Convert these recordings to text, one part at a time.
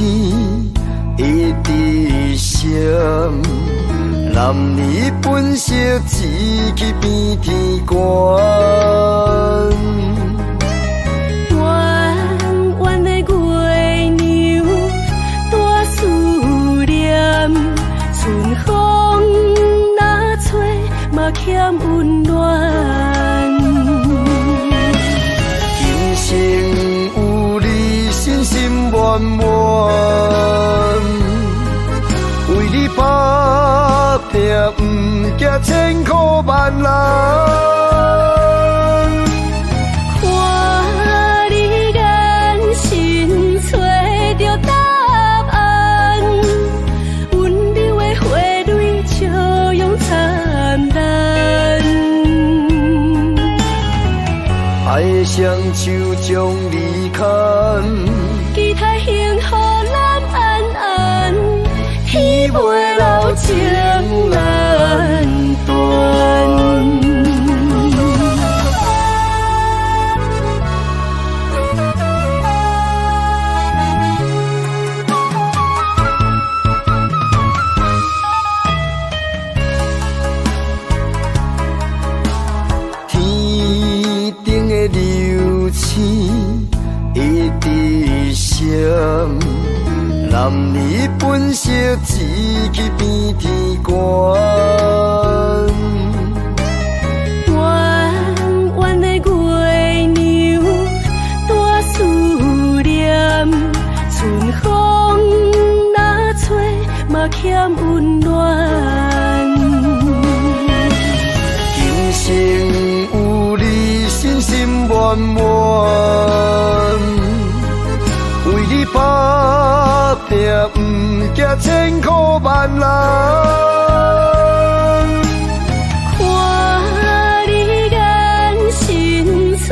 星一直闪，男兒本色只去變天懸。圓圓的月娘帶思念，春風若吹嘛欠溫暖。今生有你，信心滿滿，為你打拼，毋驚千苦萬難。看你眼神揣著答案，溫柔的花蕊笑容燦爛。愛雙手將你牽，期待幸福咱安安，天袂老情難斷。天頂的流星一直閃，男兒本色只去變天懸。圓圓的月娘帶思念，春風若吹嘛欠溫暖。今生有你，信心滿滿，為你打拼，毋驚千苦萬難。看你眼神揣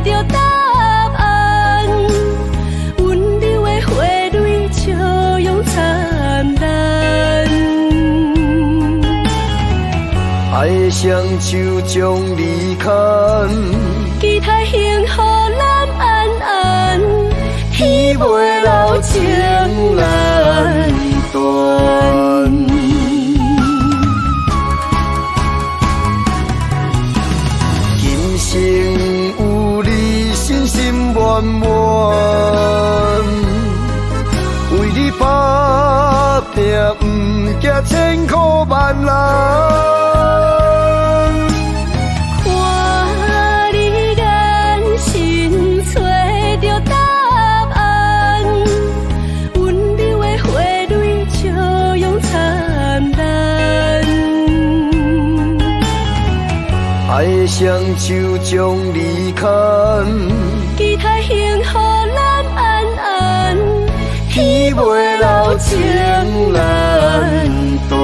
著答案，溫柔的花蕊笑容燦爛。愛雙手將你牽，期待幸福咱安安，天袂老情難斷。今生有你，信心滿滿，為你打拼，毋驚千苦萬難。看你眼神揣著答案，溫柔的花蕊笑容燦爛。愛雙手將你牽，期待幸福咱安安，天袂老情難斷。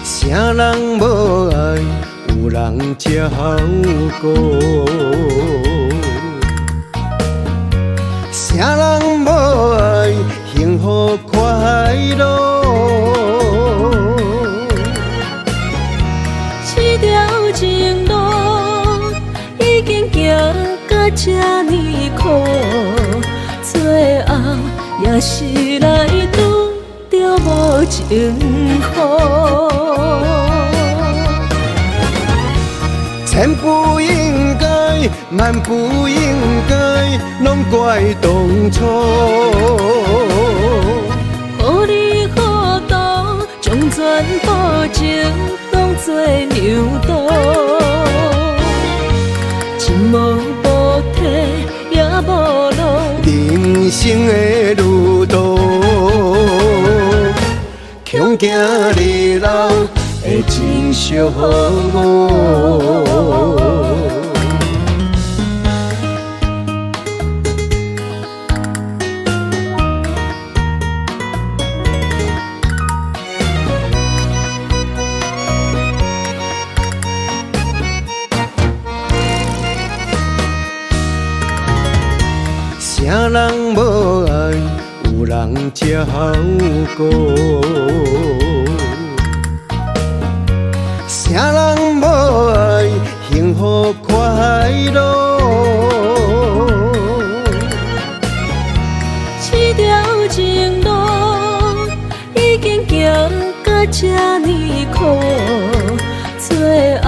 啥人無愛有人照顧，啥人無愛幸福快樂。這條情路已經行到這呢苦，最後也是來拄著無情雨。千不應該，萬不應該，攏怪當初。情当作牛刀，情无菩提也无路，人生的旅途，恐惊你老会真寂寞。啥人无爱，有人照顾；啥人无爱，幸福快乐。这条情路已经行到这呢苦，最后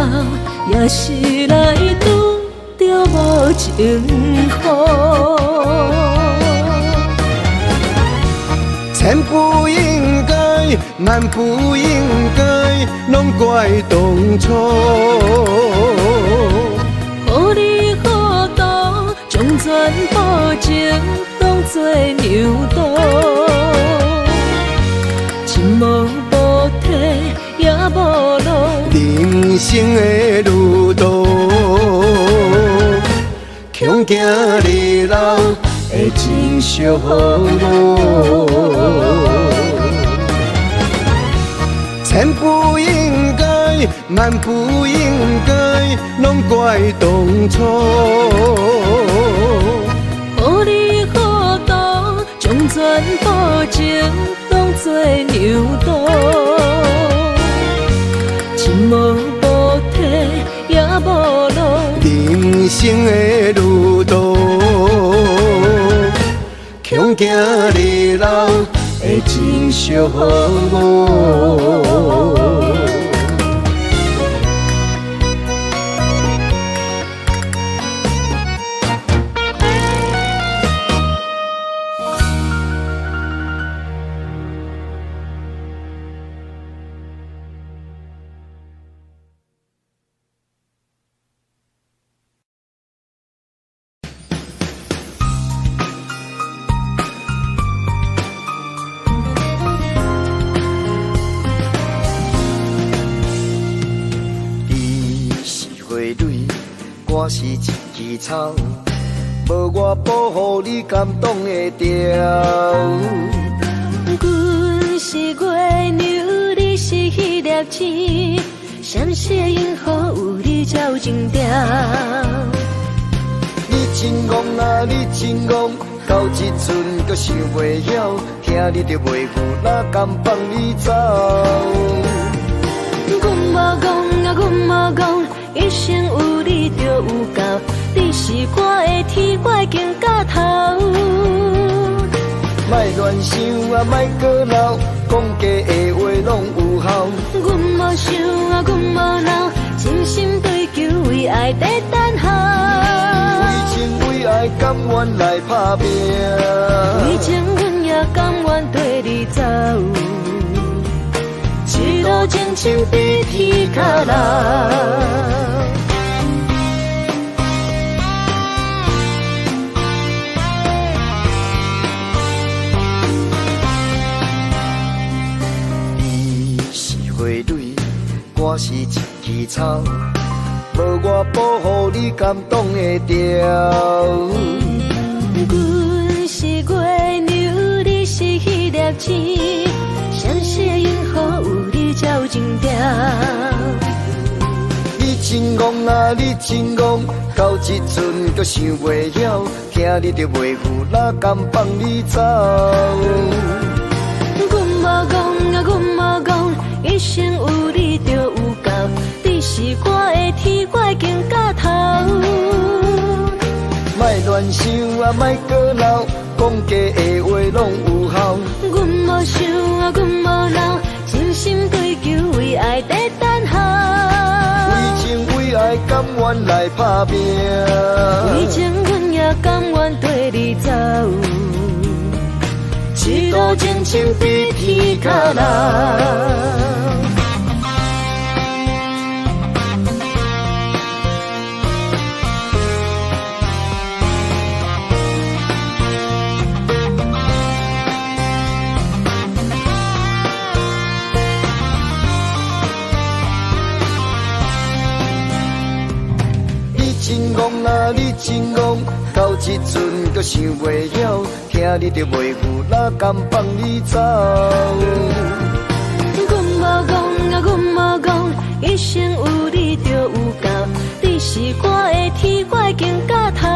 也是来拄著无情苦。千不应该，万不应该，拢怪当初。糊里糊涂，将全部情当作牛刀，情无菩提也无路，人生的旅途，恐惊你老会真寂寞。千不应该，万不应该，拢怪当初。糊里糊涂，将全部情当作牛刀，情无菩提也无路，人生的旅途，恐惊你老会真寂寞。我是一枝草，无我保护你敢挡会牢？阮是月娘，你是彼粒星，闪烁的银河有你才有情调。你真戆啊，你真戆，到这阵阁想袂晓，听你著袂赴，哪甘放你走？阮无戆啊，阮无戆。一生有你就有够，你是我的天，我的肩胛头。莫乱想啊，莫阁闹，讲假的话拢有效。阮无想啊，阮无闹，真心追求为爱在等候。为情为爱甘愿来打拼，为情阮也甘愿缀你走。一路情深比天较老。你是花蕊，我是一枝草，无我保护你敢挡会牢？阮是月娘，你是彼粒星，闪烁的银河有你才有情调。你真戆啊，你真戆，到这阵阁想袂晓，听你著袂赴，哪甘放你走？阮无戆啊，阮无戆，一生有你就有够，你是我的天，我的肩胛头。莫乱想啊，莫阁闹，讲假的话拢有效。阮无想啊，阮无闹，真心追求为爱在等候。为情为爱甘愿来打拼，为情阮也甘愿缀你走，一路情深比天较老。你真戆，到這陣阁想袂曉，聽你著袂赴，哪甘放你走？阮無戇啊，阮無戇，一生有你就有夠，你是我的天，我的肩胛頭。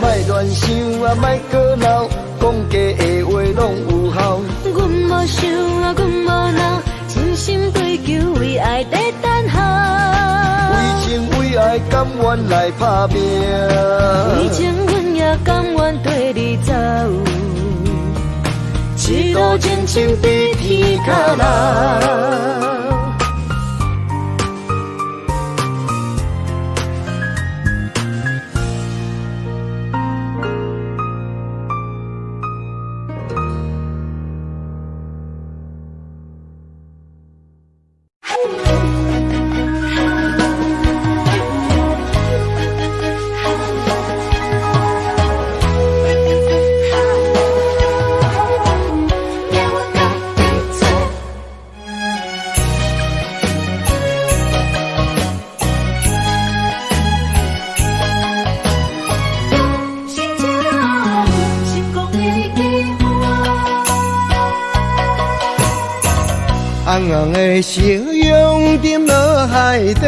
莫亂想啊，莫閣鬧，講假的話攏有效。阮無想啊，阮無鬧，真心追求為愛在等候。為情為愛甘願來拍拚。為情阮也甘願綴你走，一路真情比天較老。红红的夕阳沉落海底，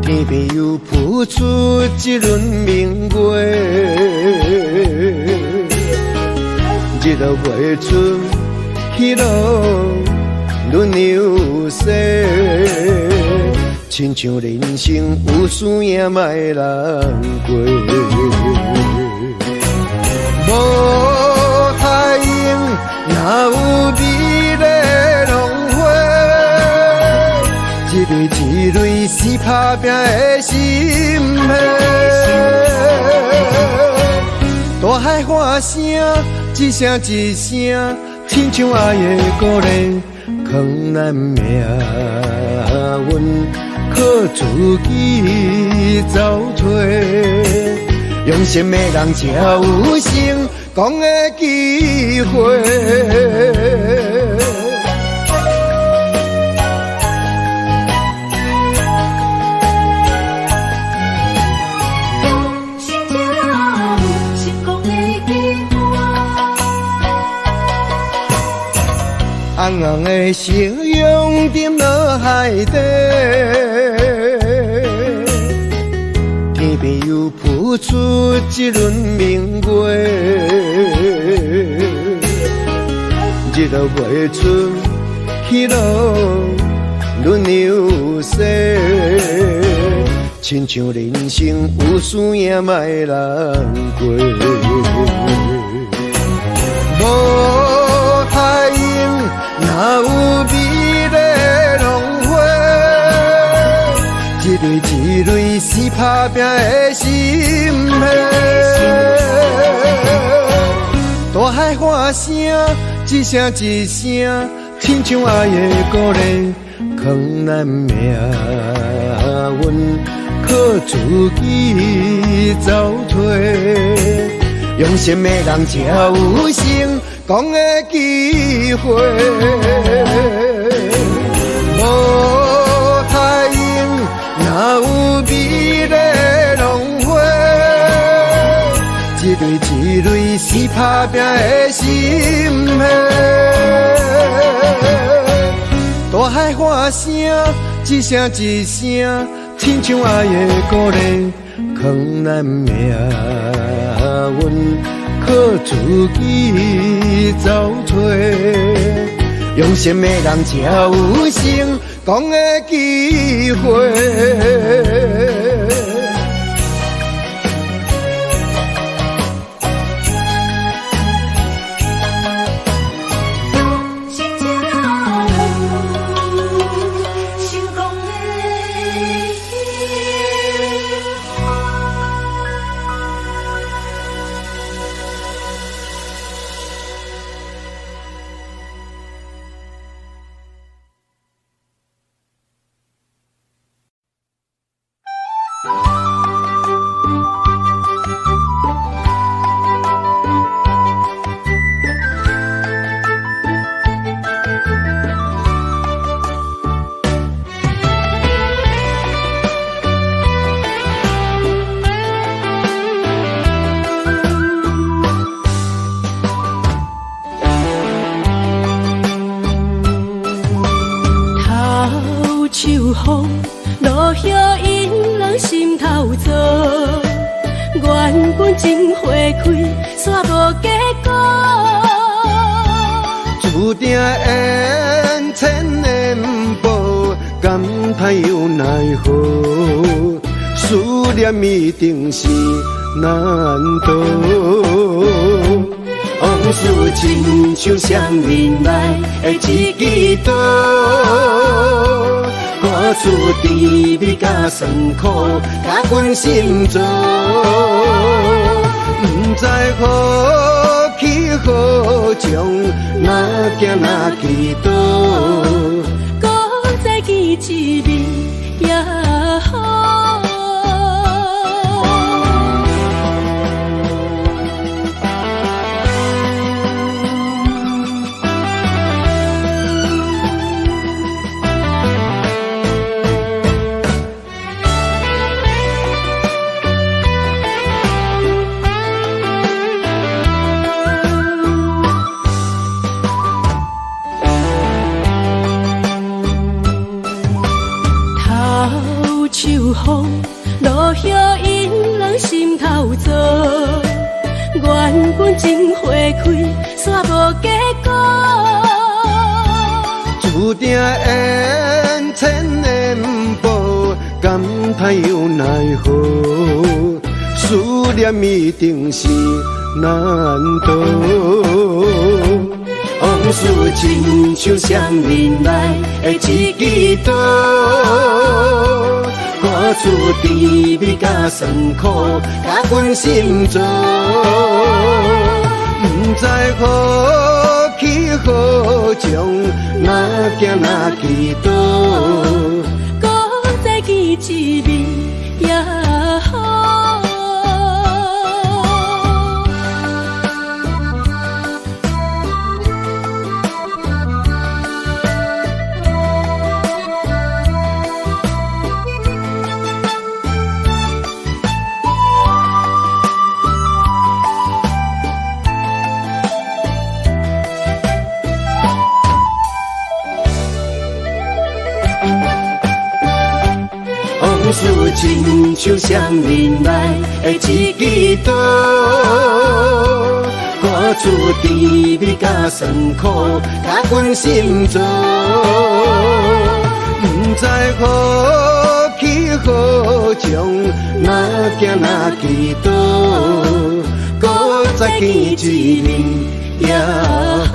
天边又浮出一轮明月，日落袂出，彼落轮流逝，亲像人生有输赢，莫难过。无太阳，哪有美丽浪花？一蕊一蕊是打拼的心血。大海喊声，一声一声，亲像爱的鼓励，藏咱命运，靠自己走揣。用心的人才有成功的机会。用心才有成功的机会。红红的夕阳沉落海底，天边又浮出一轮明月，日落袂出，彼落轮流逝，亲像人生有输赢，莫难过。无太阳，哪有美丽浪花？一蕊一蕊是打拼的心血。大海喊声，一声一声，亲像爱的鼓励，藏咱命运，靠自己走揣。用心的人才有成功的机会。无太阳，哪有美丽浪花？一蕊一蕊是打拼的心血。大海喊声，一声一声，亲像爱的鼓励，藏咱命运，靠自己走揣。用心的人才有成功的机会。用心才有成功的机会。葉引人心頭燥。原本情花開，煞無結果。注定緣淺緣薄，感嘆又奈何？思念一定是難逃。往事親像雙面來的一支刀，看出甜蜜佮酸苦，甲阮心做。不知何去何从，哪行哪去倒，阁再见一面也好。秋風落葉引人心頭燥，原本情花開，煞無結果。注定緣淺緣薄，感嘆又奈何？思念一定是難逃。往事親像雙面來的一支刀，看出甜蜜佮酸苦，甲阮心做。不知何去何从，哪行哪去倒，阁再见一面也好。往事親像雙面來的一支刀，看出甜蜜佮酸苦，甲阮心做。不知何去何从，哪行哪去倒，阁再见一面也好。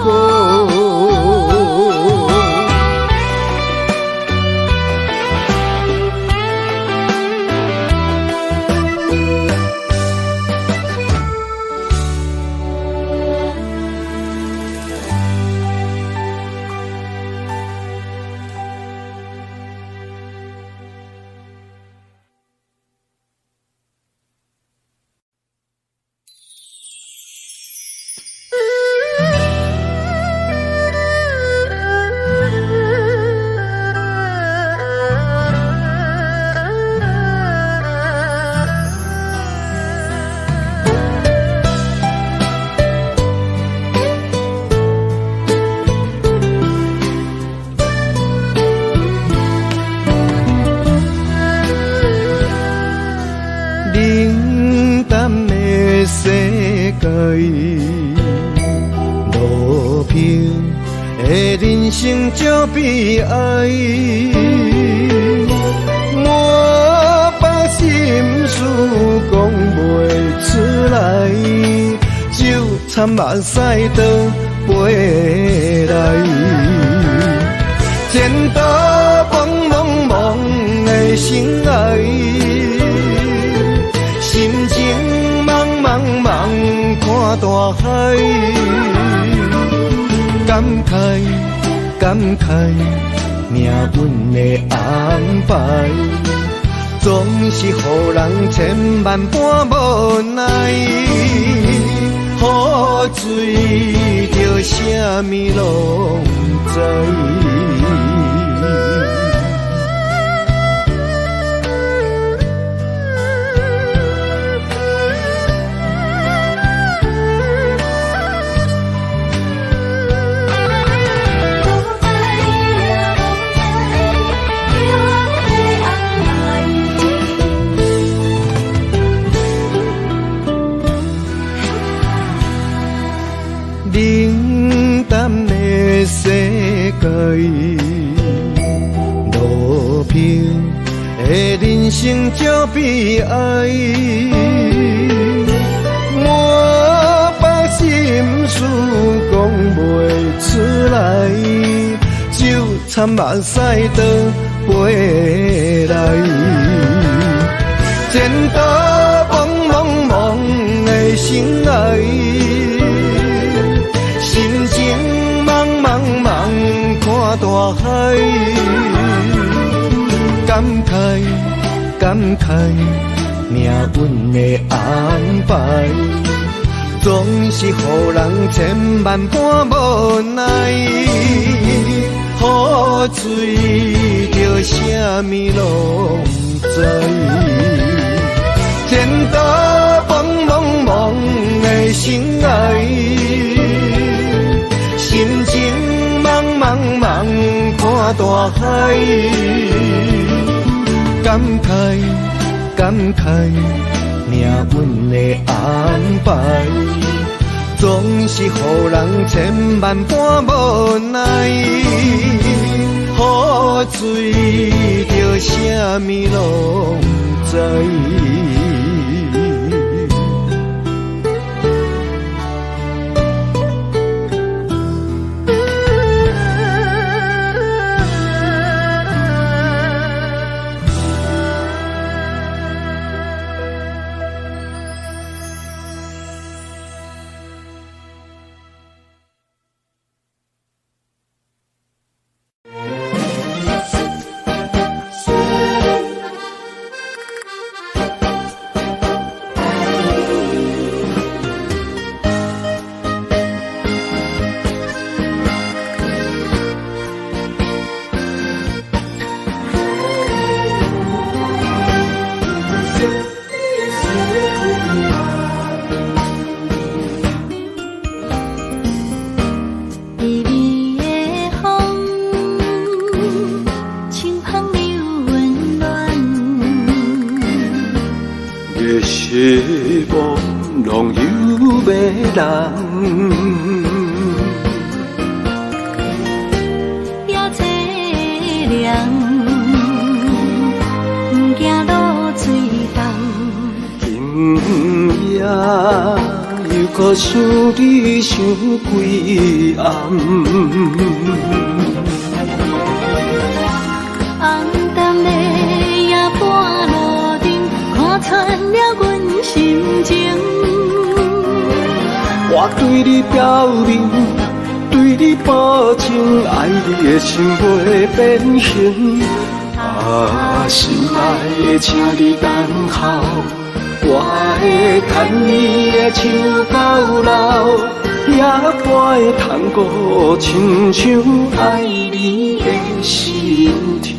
路平的人生足悲哀，我把心事讲袂出来，酒掺目屎倒飞来，前途茫茫茫的生涯，心情茫茫茫看大海。感慨，感慨，命运的安排，总是予人千万般无奈。雨水著啥物拢知。无的人生足悲哀。满腹心事讲袂出来，酒掺目屎倒飞来。前途茫茫茫的生涯，心情茫茫茫看大海，感慨感慨命运的安排，总是予人千万般无奈。雨水著啥物拢不知，前途茫茫茫的生涯，心情茫茫茫看大海，感慨感慨命运的安排，总是予人千万般无奈。雨水著啥物拢不知。亲像爱你的心跳。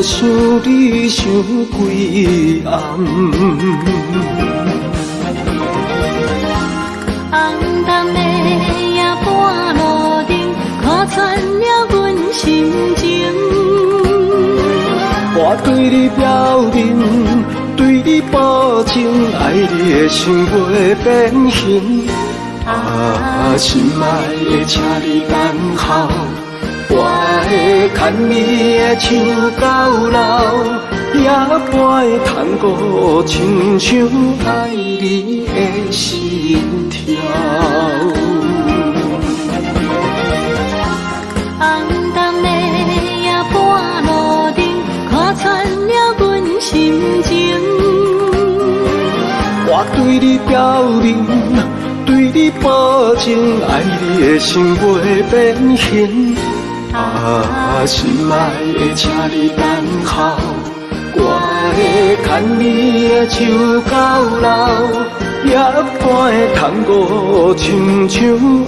想你想规暗，红灯的夜半路灯，看穿了阮心情。我对你表明，对你保证，爱你的心袂变形。啊，心爱的，请你等候。我会牵你的手到老，夜半的探戈，亲像爱你的心跳。红灯的夜半路灯，看穿了阮心情。我对你表明，对你保证，爱你的心袂变形。啊，啊，心爱的，请你等候，我会牵你的手到老，夜半的窗户，亲像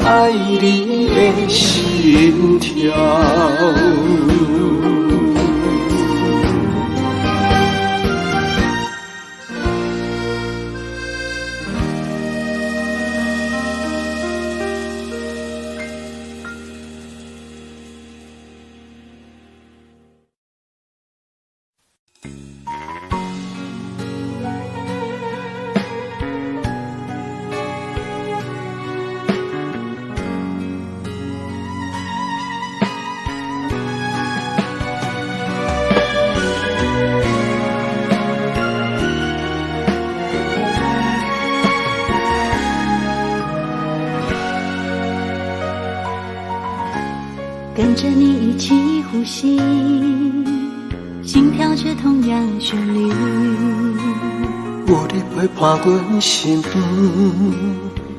爱你的心跳。跟着你一起呼吸，心跳着同样旋律。有你陪伴阮身边，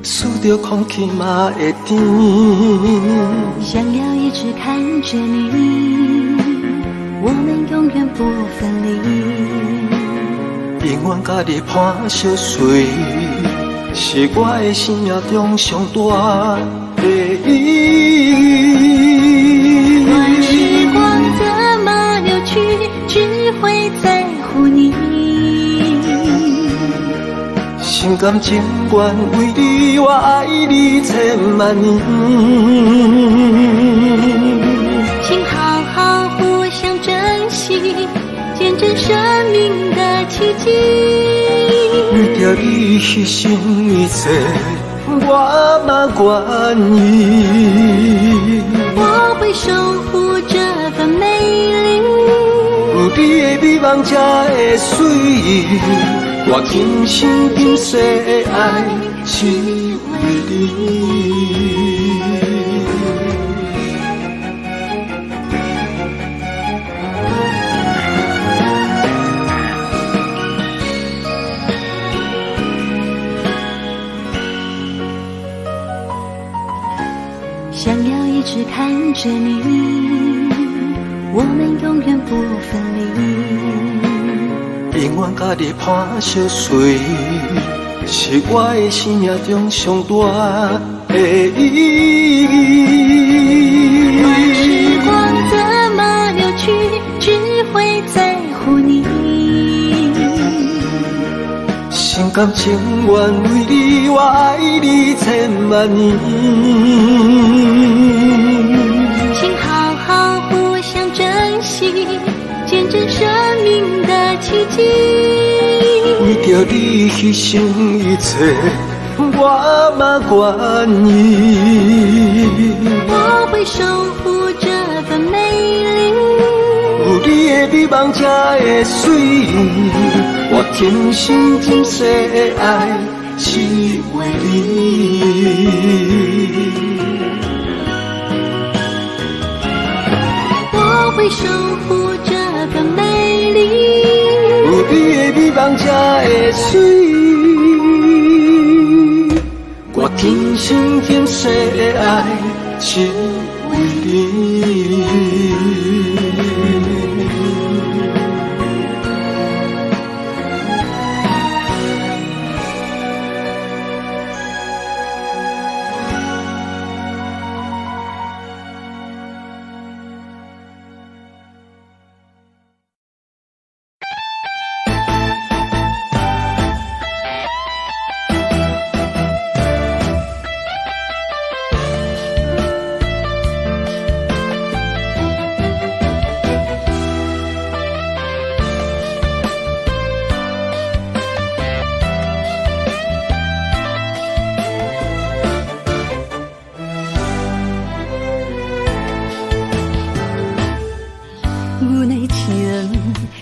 输著空气嘛会甜。想要一直看着你，我們永遠不分離。永遠佮你伴相隨，是我的生命中上大的意義。管時光怎麼流去，只會在乎你。心甘情願為你，我愛你千萬年。請好好互相珍惜，見證生命的奇蹟。為著你犧牲一切，我嘛願意。我會守護這份美麗。有你的美夢才會水，我今生今世的愛只為你。想要一直看着你，我們永遠不分離。永遠佮你伴相隨，是我的生命中上大的意義。管時光怎麼流去，只會在乎你。心甘情願為你，我愛你千萬年。請好好互相珍惜，見證生命的奇蹟。為著你犧牲一切，我嘛願意。我會守護這份美麗。有你的美夢才會水，我今生今世的愛只為你。我會守護這份美麗。有你的美夢才會水，我今生今世的愛只為你。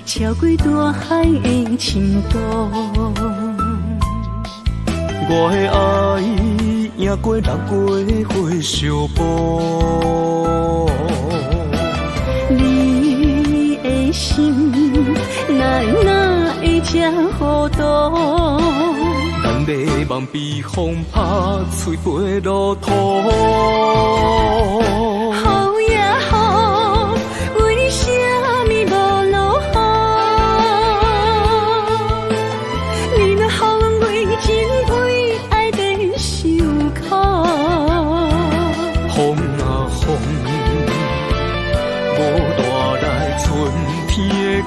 超过大海的深度，我的爱赢过六月花相报。你的心哪会会这糊涂？咱的梦被风拍碎飞落土。雨呀雨，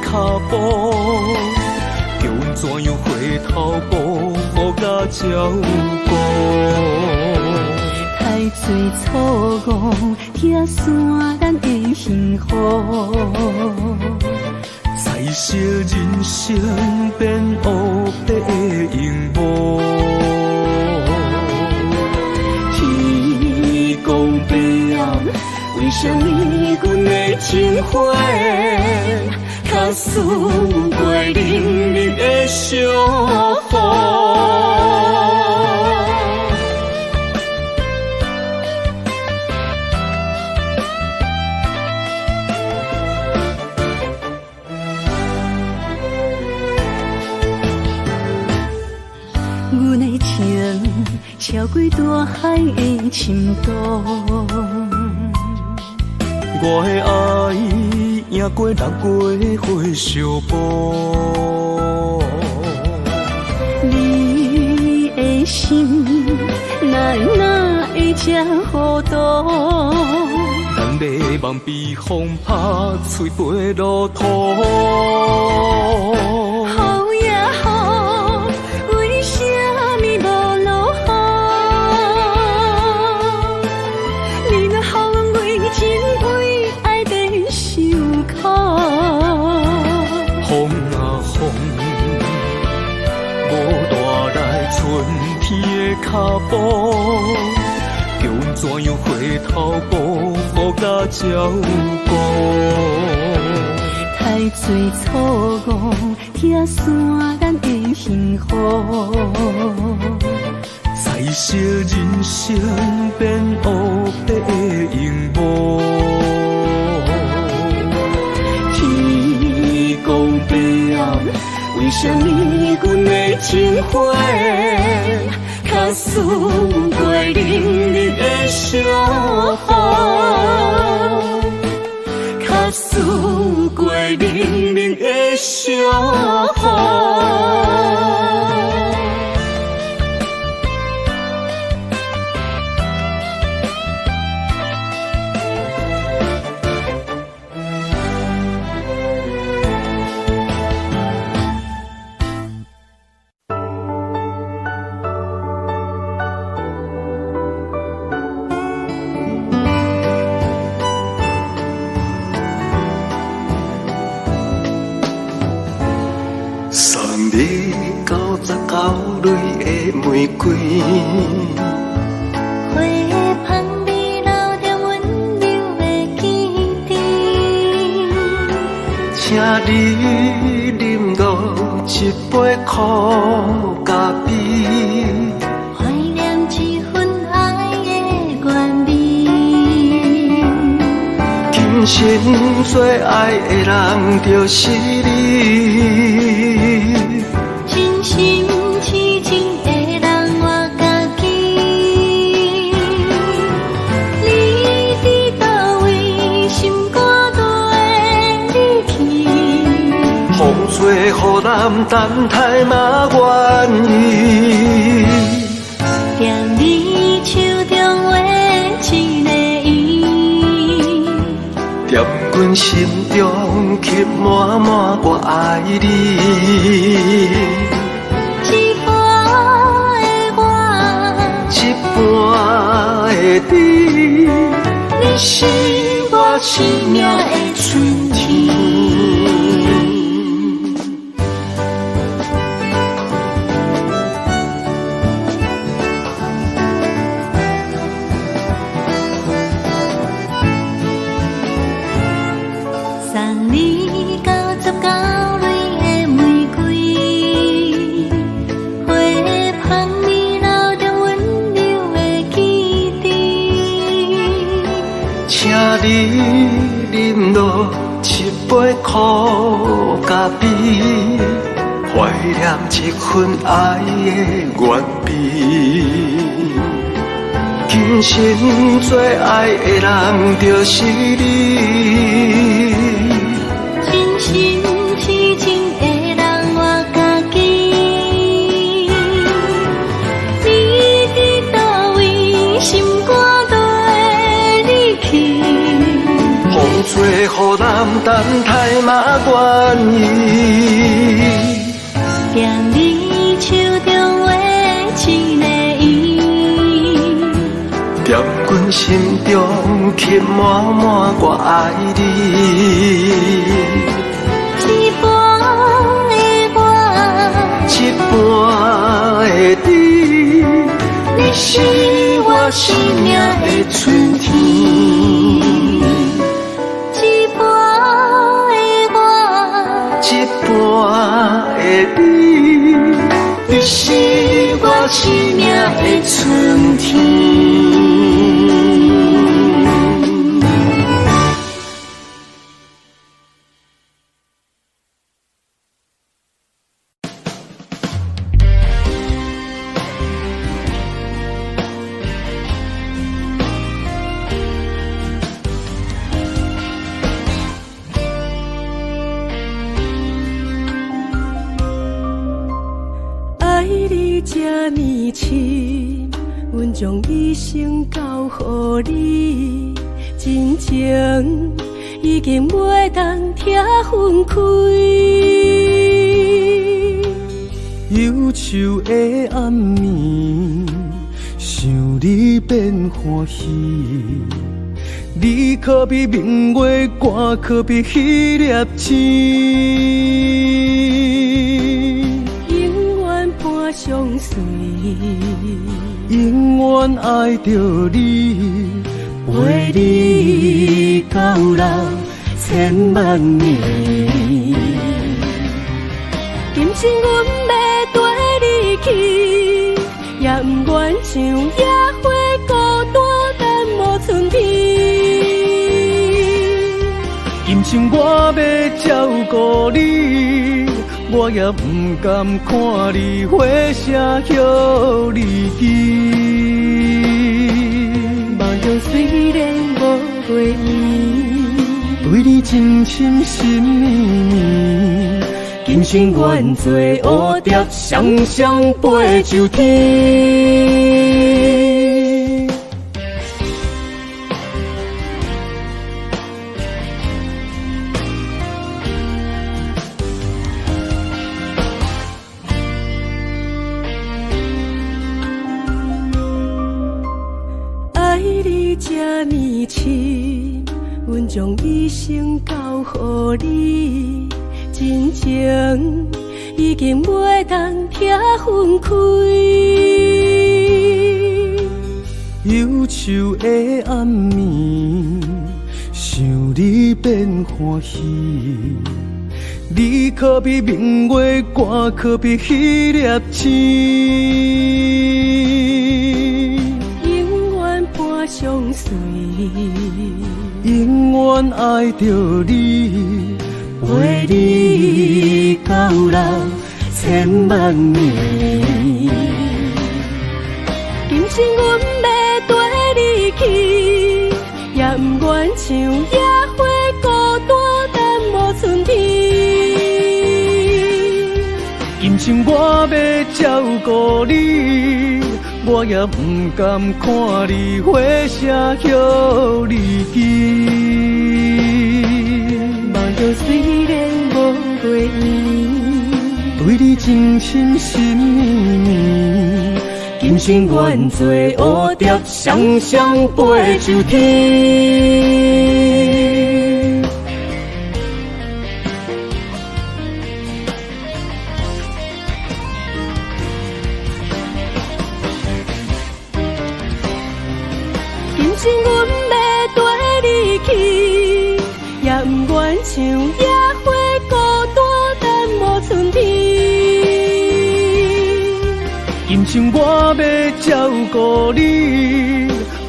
跤步，叫阮怎樣回頭步，予甲照顧。太濟錯誤，拆散咱的幸福。彩色人生變烏白的螢幕。天公伯啊，為啥物阮的情花，較輸過冷冷的相逢？阮的情超過大海的深度，我的愛贏過六月花相報。你的心哪會哪會這糊塗？咱的夢被風拍吹飛落土。雨呀雨，為啥物無落雨？你若予阮為情為愛在受苦。風啊風，無帶來春天的腳步，叫阮怎樣回頭步，予甲照顧。太濟錯誤，拆散咱的幸福。彩色人生變烏白的螢幕。天公伯啊，為啥物阮的情花，較輸過冷冷的相逢？較輸過冷冷的相逢。送你99蕊的玫瑰，花香味留著溫柔的記憶。請你啉落一杯苦咖啡，懷念這份愛的原味。今生最愛的人就是你。真心痴情的人我家己，你佇佗位，心肝底離去。風吹予咱等待嘛願意。踮你手中畫一个圓，踮阮心中刻滿滿我愛你。一半的我，一半的你，你是我生命的春天。送你99蕊的玫瑰，花香味留著溫柔的記憶。請你啉落一杯苦咖啡，懷念這份愛的原味。今生最愛的人就是你。真心痴情的人我家己，你佇佗位，心肝底離去。風吹予咱等待嘛願意。踮你手中画一个圆，踮阮心中刻满满我爱你。一半的我，一半的你，你是我生命的春天。一半的我，一半的你，你是我生命的春天。爱你这呢深，阮将一生交予你，真情已经袂当拆分开。忧愁的暗暝，想你变欢喜，你可比明月，我可比彼粒星。永远伴相随，永远爱著你，陪你到老千万年。今生阮欲綴你去，也毋愿像野花孤单等无春天。今生我欲照顾你，我也毋甘看你花谢叶离枝。梦中虽然无月圆，对你情深心绵绵，今生愿做蝴蝶，双双飞上天。爱你这呢深，阮将一生交予你，真情已经袂当拆分开。忧愁的暗暝，想你变欢喜，你可比明月，我可比彼粒星。永远伴相随，永远爱著你，陪你到老千万年。今生阮欲綴你去，也毋愿像野花孤单等无春天。今生我欲照顾你，我也毋甘看你花谢叶离枝。梦中虽然无月圆，对你情深心绵绵，今生愿做蝴蝶，双双飞上天。今生阮欲綴你去，也毋愿像野花孤单等无春天。今生我欲照顾你，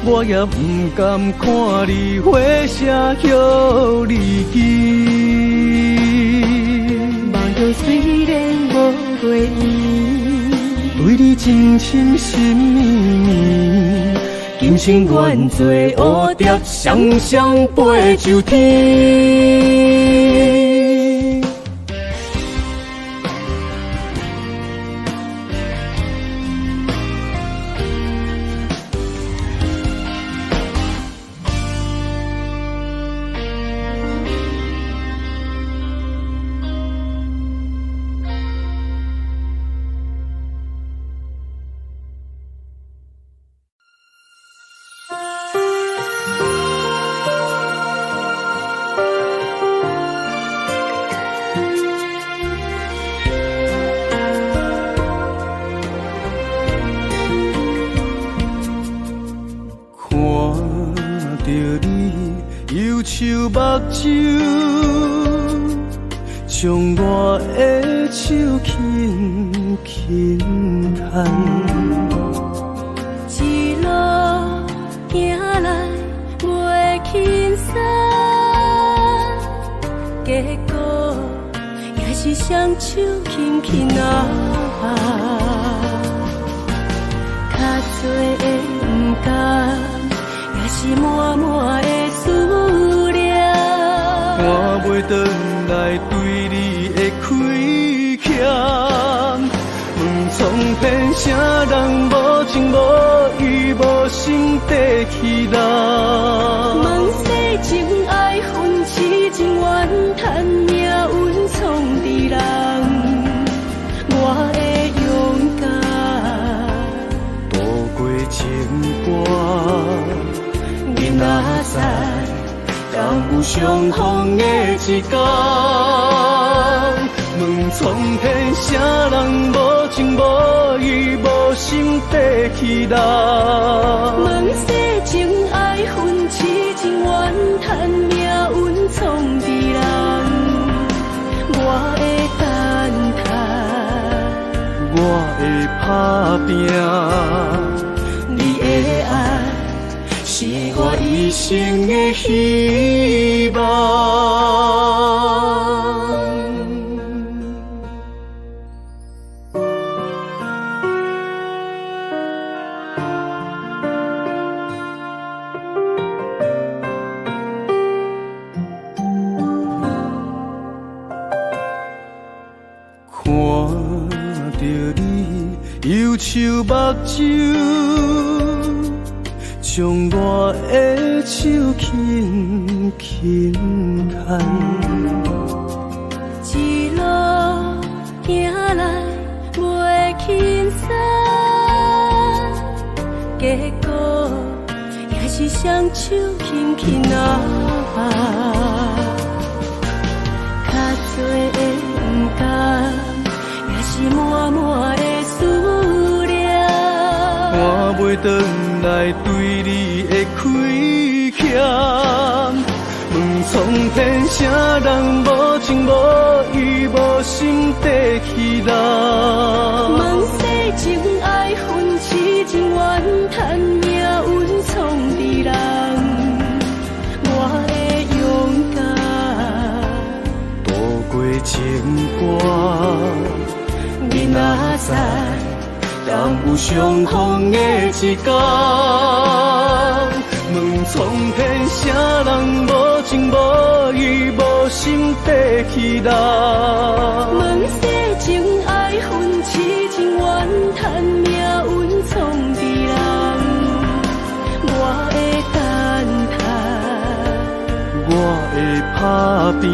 我也毋甘看你花谢叶离枝。梦中虽然无月圆，对你情深心绵绵，今生愿做蝴蝶，双双飞上天。將我的手輕輕牽。一路行來袂輕鬆，結果也是雙手輕輕拿。較濟的毋甘，也是滿滿的思念。換袂轉來對你的虧欠，問蒼天，啥人無情無義無心地欺人？問世情愛恨癡情怨嘆命運創治人，我會勇敢渡過情關。你若知，敢有相逢的一天？問蒼天，啥人無情無義無心地欺人？問世情愛恨癡情怨嘆命運創治人，我會等待，我會打拚，你的愛是我一生的希望。看著你憂愁目睭，將我的手輕輕牽。一路行來袂輕鬆，結果也是雙手輕輕拿。較濟的毋甘，也是滿滿的思念。換袂轉來對你的虧欠，問蒼天，啥人無情無義無心地欺人？問世情愛恨癡情怨嘆命運創治人，我會勇敢渡過情關。你若知，敢有相逢的一天？問蒼天，啥人無情無義無心地欺人？問世情愛恨癡情怨嘆命運創治人，我會等待，我會打拚，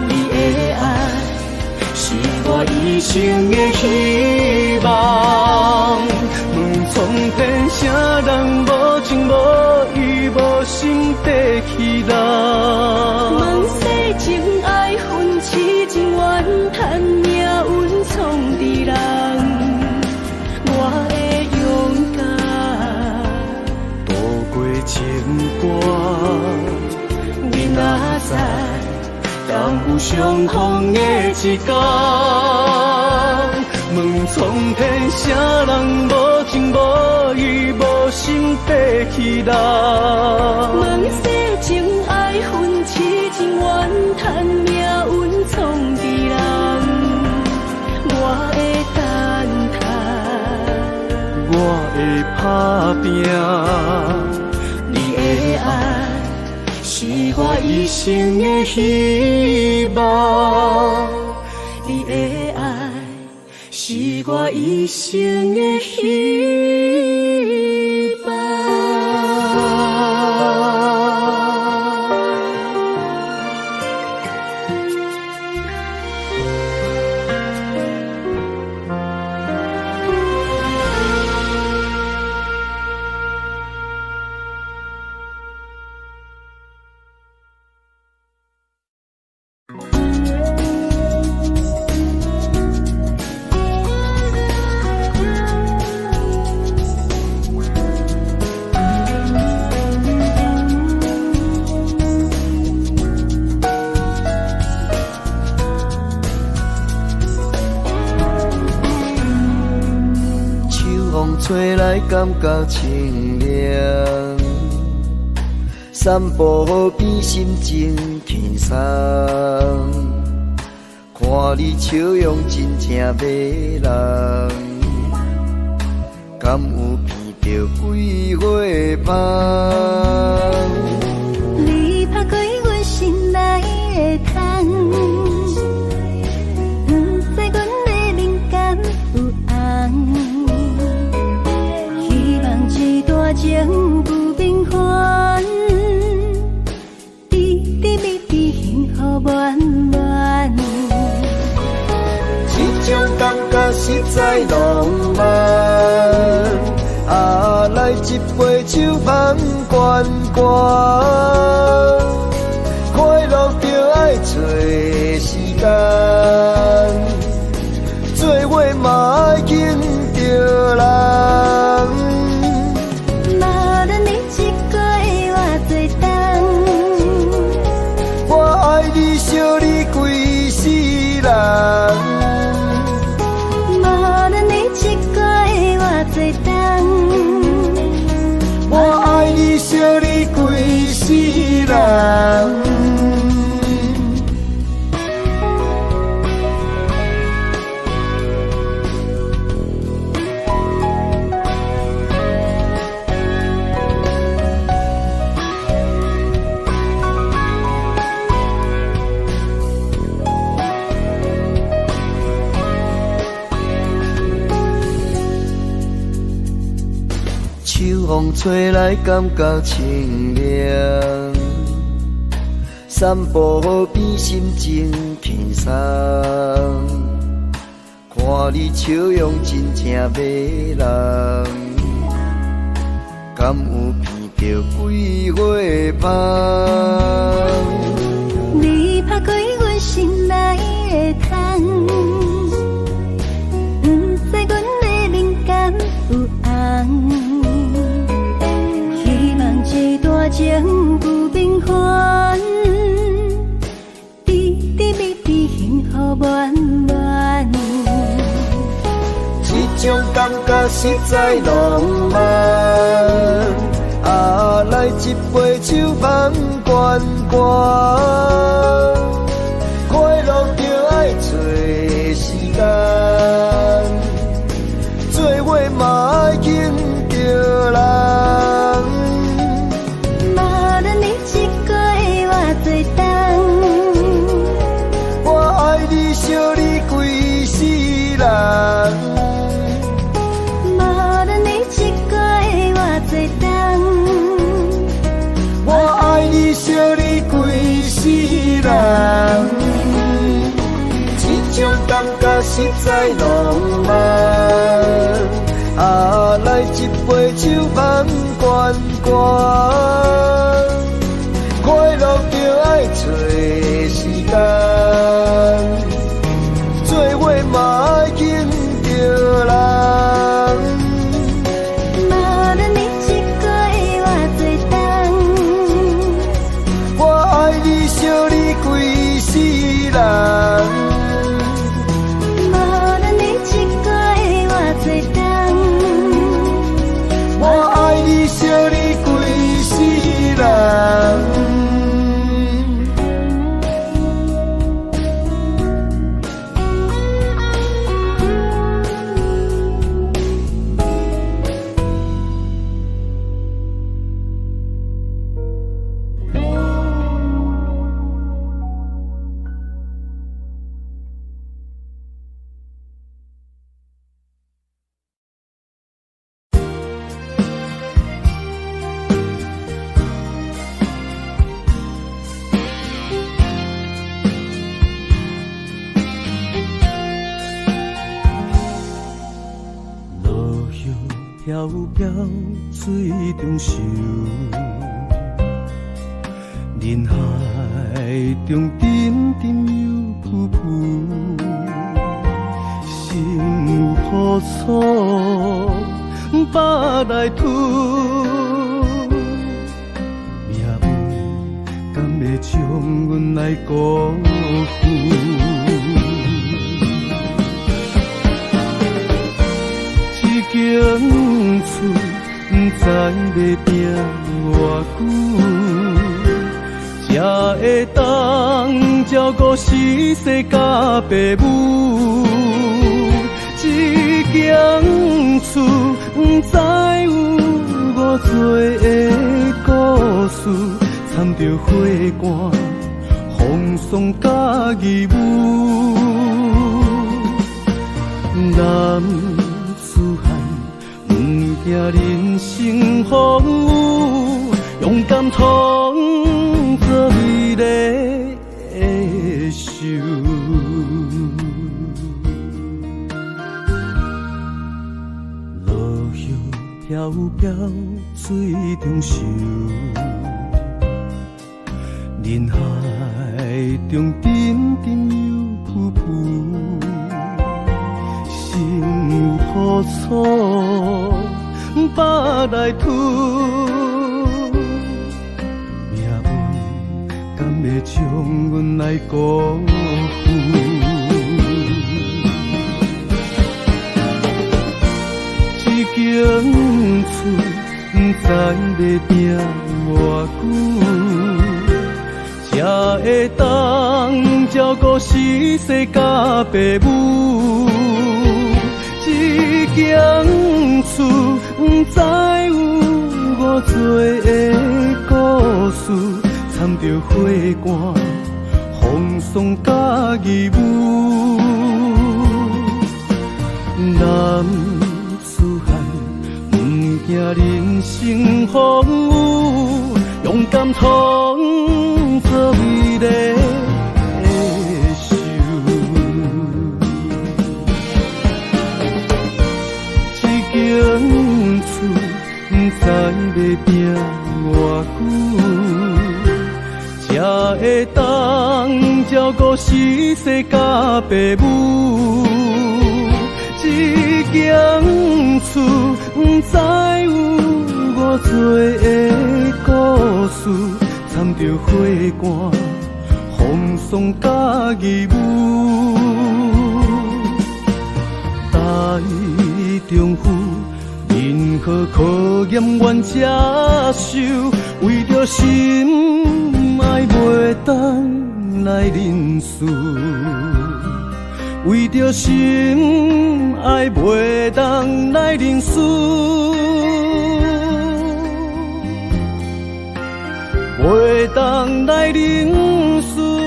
你的愛是我一生的希望。問蒼天，啥人無情無義無心地欺人？問世情愛恨癡情怨嘆命運創治人，我會勇敢渡過情關。你若知，敢有相逢的一天？問蒼天，啥人無情無義無心地欺人？問世情愛恨癡情怨嘆命運創治人，我會等待，我會打拚，你的愛是我一生的希望。你的愛是我一生的希望。吹來，感覺清涼。散步河邊，心情輕鬆。看你笑容真正迷人，敢有闻著桂花芳？你拍开阮心內的窗，不知阮的面敢有紅？希望這段情不平凡，甜甜蜜蜜幸福滿滿。這種感覺實在浪漫，啊，來一杯酒芳懸懸，快樂就愛找時間，做伙嘛愛緊著人。無論你一個會偌濟冬，我愛你惜你規世人。無論你一個會偌濟冬，我愛你惜你規世人。秋風吹來，感覺清涼。散步河邊，心情輕鬆。看你笑容真正迷人，敢有闻著桂花芳？你拍開阮心內的窗，不知阮的面敢有紅？希望這段情不平凡，甜甜蜜蜜幸福滿滿。這種感覺實在浪漫，啊，來一杯酒芳懸懸，快樂就愛找時間，做伙嘛愛緊著人。無論你一個會偌濟冬，我愛你惜你規世人。無論你一個會偌濟冬，我愛你惜你規世人。這種感覺實在浪漫，啊，來一杯酒芳懸懸，快樂就愛找時間，做伙嘛愛緊著人。無論你一個會偌濟冬，我愛你惜你規世人。無論你一個會偌濟冬，我愛你惜你規世人。落葉飄飄水中岫，人海中沉沉又浮浮，心有苦楚腹內吐，命運敢會將阮來辜負？一厝，不知欲拚偌久，才会当照顧四世佮爸母。這間厝，不知有偌濟的故事，摻著血汗、風霜佮義務。男子漢，毋驚人生風雨，勇敢創造美麗的秀。落葉飄飄水中岫，人海中沉沉又浮浮。心有苦楚，腹內吐，命運敢會將阮來辜負？這間厝，不知欲拚偌久，才會當照顧四世佮爸母。這間厝，不知有偌濟的故事，摻著血汗、風霜佮義務。男子漢，毋驚人生風雨，勇敢創造美麗的秀。這間厝，不知欲拚偌久，才會當照顧四世佮爸母。這間厝，不知有偌濟的故事，摻著血汗、風霜佮義務。台中府，任何考驗阮接受，為著心愛袂當來認輸，為著心愛袂當來認輸，袂當來認輸。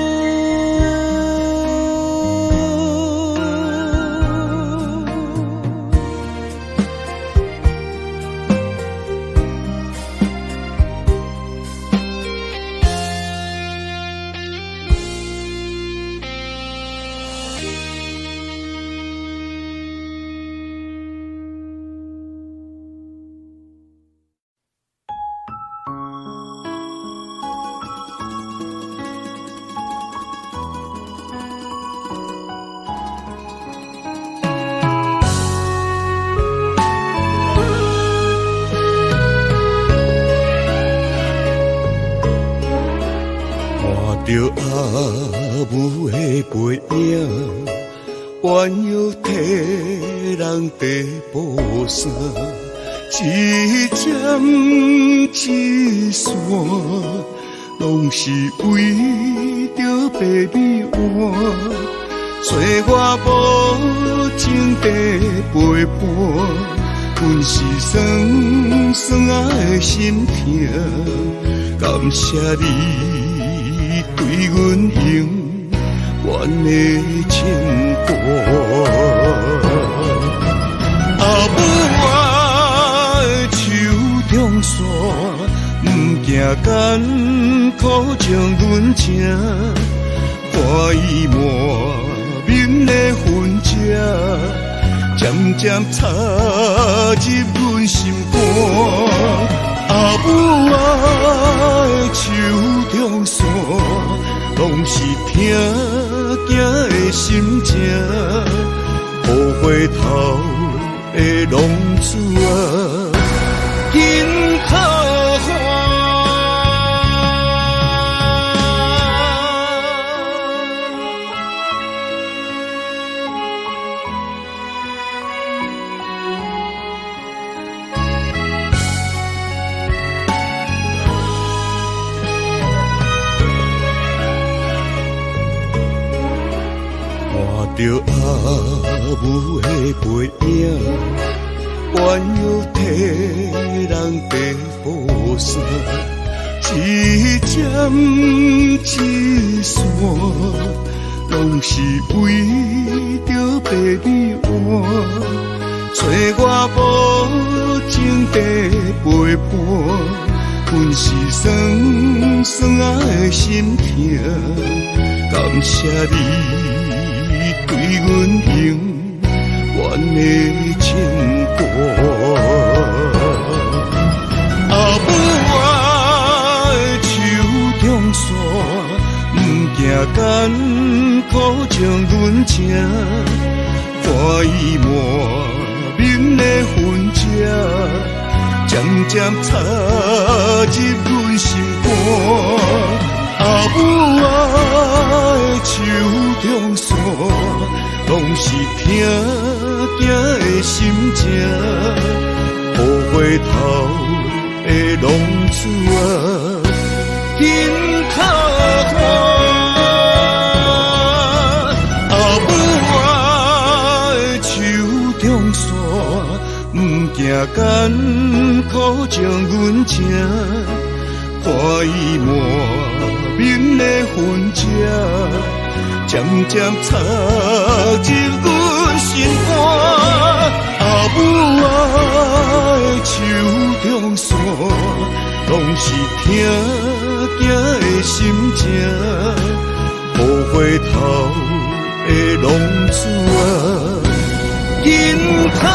阿母的背影，弯腰替人缀布衫，一针一线，拢是为著白米碗。岁月无情地陪伴，阮是酸酸仔的心疼，感谢你对阮永远的牵挂。阿母啊，手中线，不惊艰苦将阮请，看伊满面的痕迹，渐渐插入阮心肝。阿母啊，手中线，拢是疼囝的心情，无回头的浪子啊，紧靠岸。著阿母的背影，弯腰替人爬雨伞，一针一线，拢是为著白米碗。找我无情地陪伴，阮是酸酸仔的心疼。感谢你对阮永远的牵挂。阿母啊，手中线，不惊艰苦将阮请，欢喜满面的痕迹，渐渐插入阮心肝。阿母啊，手中线，拢是疼囝的心情。乌花头的浪子啊，紧靠岸。阿母啊，手中线，不惊艰苦将阮请，欢喜满面的痕迹，渐渐插入阮心肝。阿母啊，手中线，拢是疼囝的心情。乌花头的浪子啊，紧靠岸。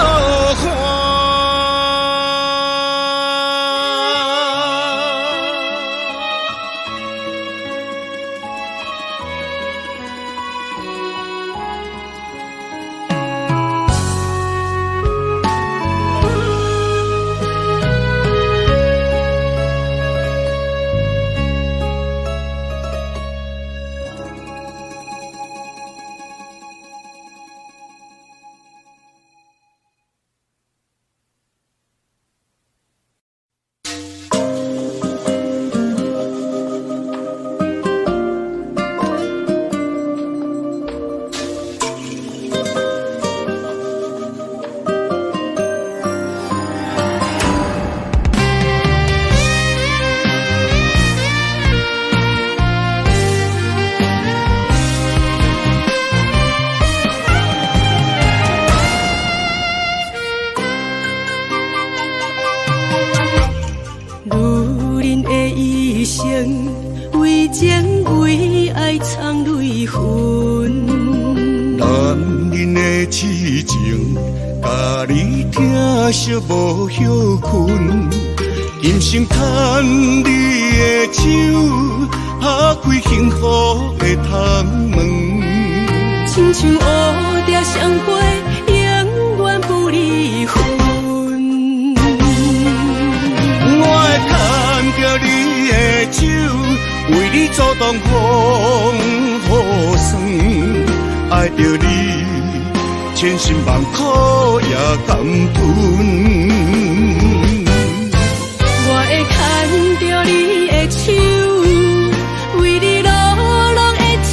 无歇困，甘心牵你的手，拍开幸福的窗门。亲像乌蝶双飞，永远不离分。我会牵著你的手，为你阻挡风雨霜，爱著你。千辛万苦也甘吞。我会牵著你的手，为你落落的青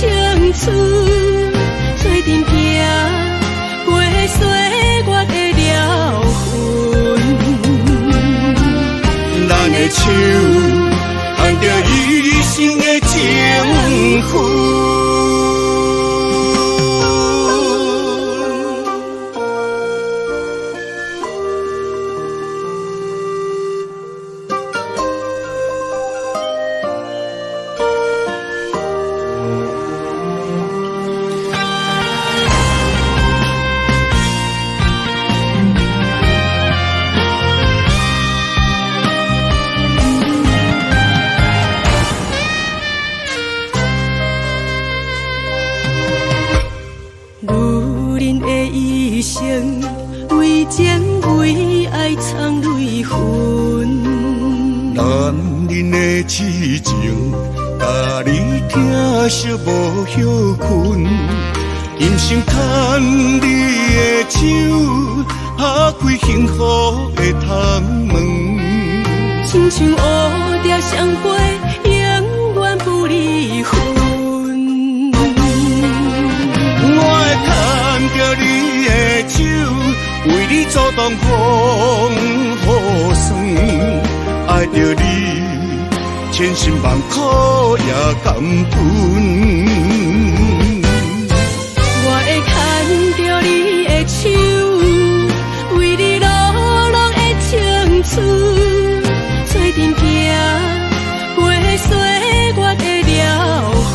春，做阵行过岁月的疗痕。咱的手牵著一生的情分。为情为爱藏泪痕。男人的痴情，共你疼惜无歇困，甘心牵你的手，拍开幸福的窗门。亲像乌蝶双飞，永远不离分。我会牵你阻挡风雨霜，爱著你，千辛万苦也甘愿。我会牵著你的手，为你落落的青春，做阵行过岁月的疗痕。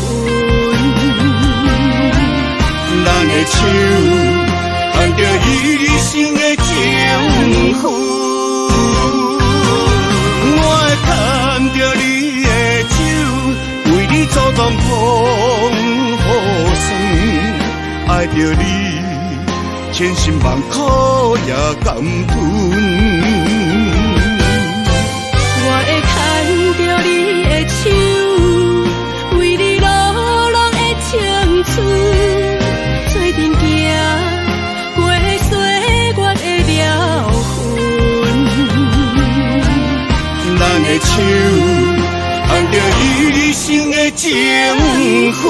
咱的手牵著一生的情分，我会牵著你的手，为你阻挡风雨霜，爱著你，千辛万苦也甘愿。我会牵著你的手，为你落落的青春，做阵行过岁月的疗痕。咱的手牵著一生的情分。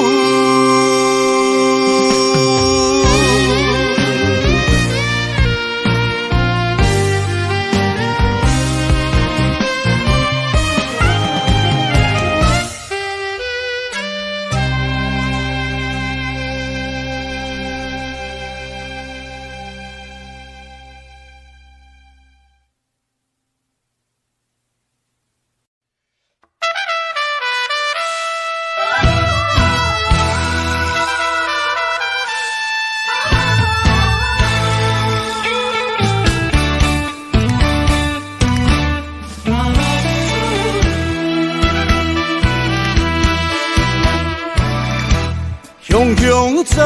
雄雄在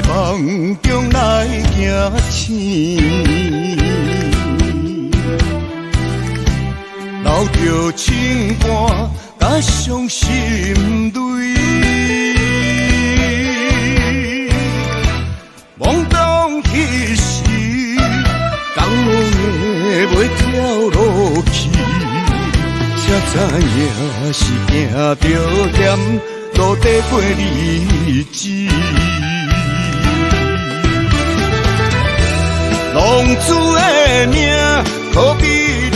梦中来惊醒，流著清汗佮伤心泪，梦中彼时，江的袂跳落去，才知影是惊著险。落地过日子，浪子的命可比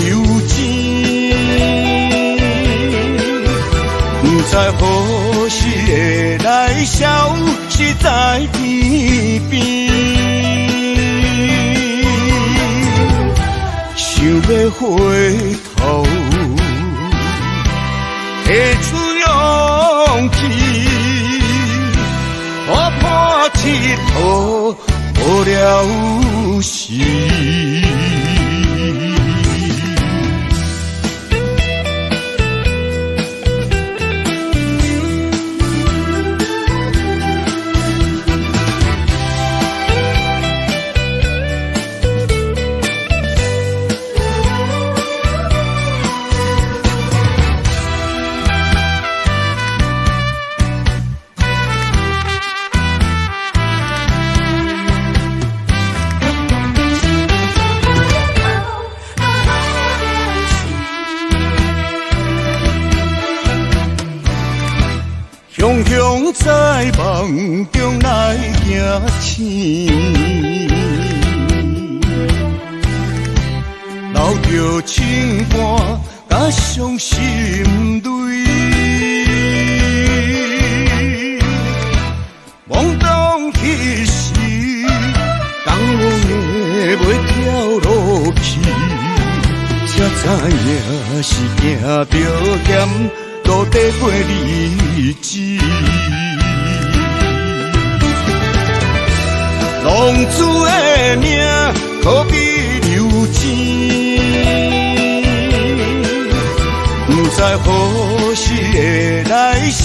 流钱，不知何时会来消失在天边。想欲回头，提出勇气，破破铁头无了时。雄雄在梦中来惊醒，流著清汗佮伤心泪，梦中彼时，江的袂跳落去，才知影是惊著险。落地过日子，浪子的命可比流钱，不知何时会来消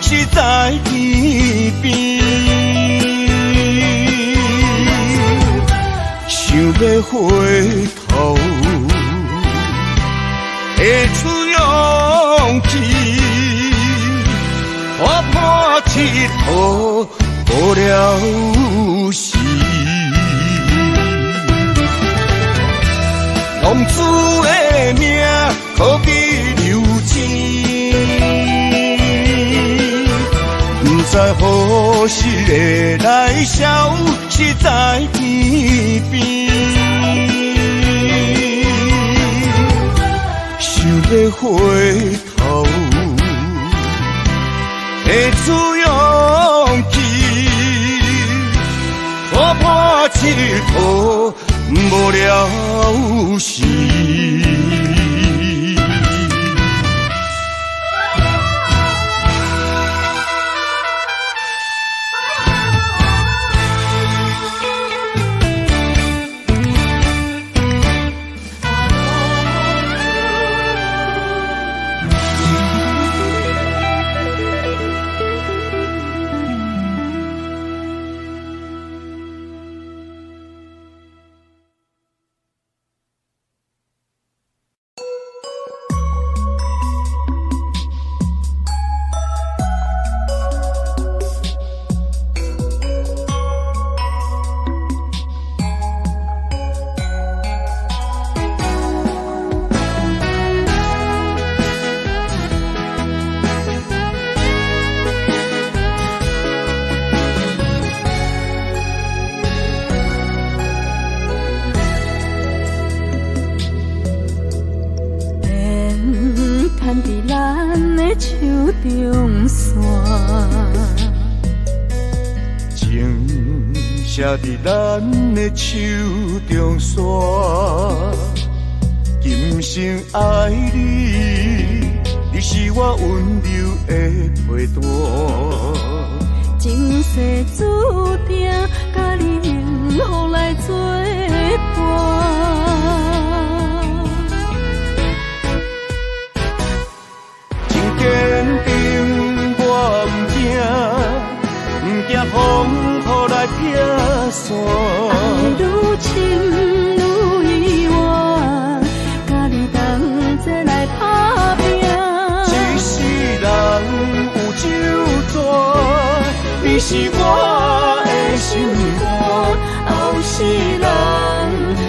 失在天边。想欲回头，提出勇气，破破铁头无了时。浪子的命可比流钱，不知何可惜的来消失在天边。想欲回头，提出勇气，突破佚佗无聊时。写伫咱的手中线，今生爱你，你是我温柔的陪伴。前世注定，佮你幸福来作伴。真坚定，我毋惊，毋惊风雨来拆散。爱愈深愈意外，佮你同齐来打拼。一世人有酒泉，你是我的心肝，后世人，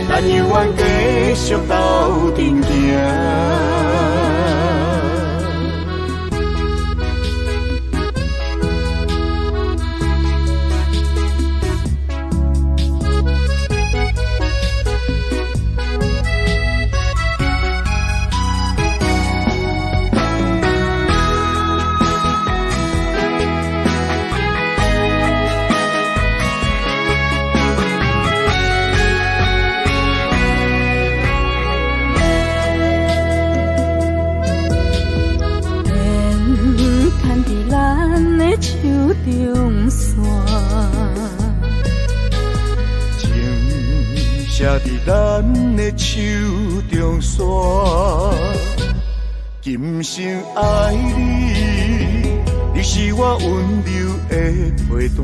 咱永远继续斗阵行。中线，情写伫咱的手中线，今生爱你，你是我温柔的陪伴。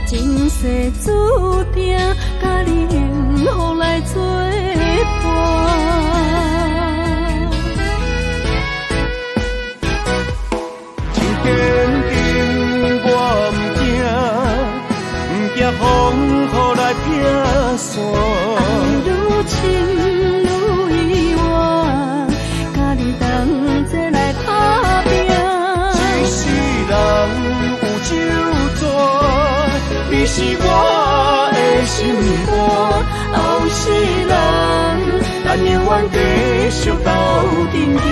前世注定，佮你幸福来作伴。坚定，我毋惊，毋惊风雨来拆散。爱愈深愈意外，佮你同齐来打拼。一世人有酒泉，你是我的心肝，后世人，咱永远继续斗阵行。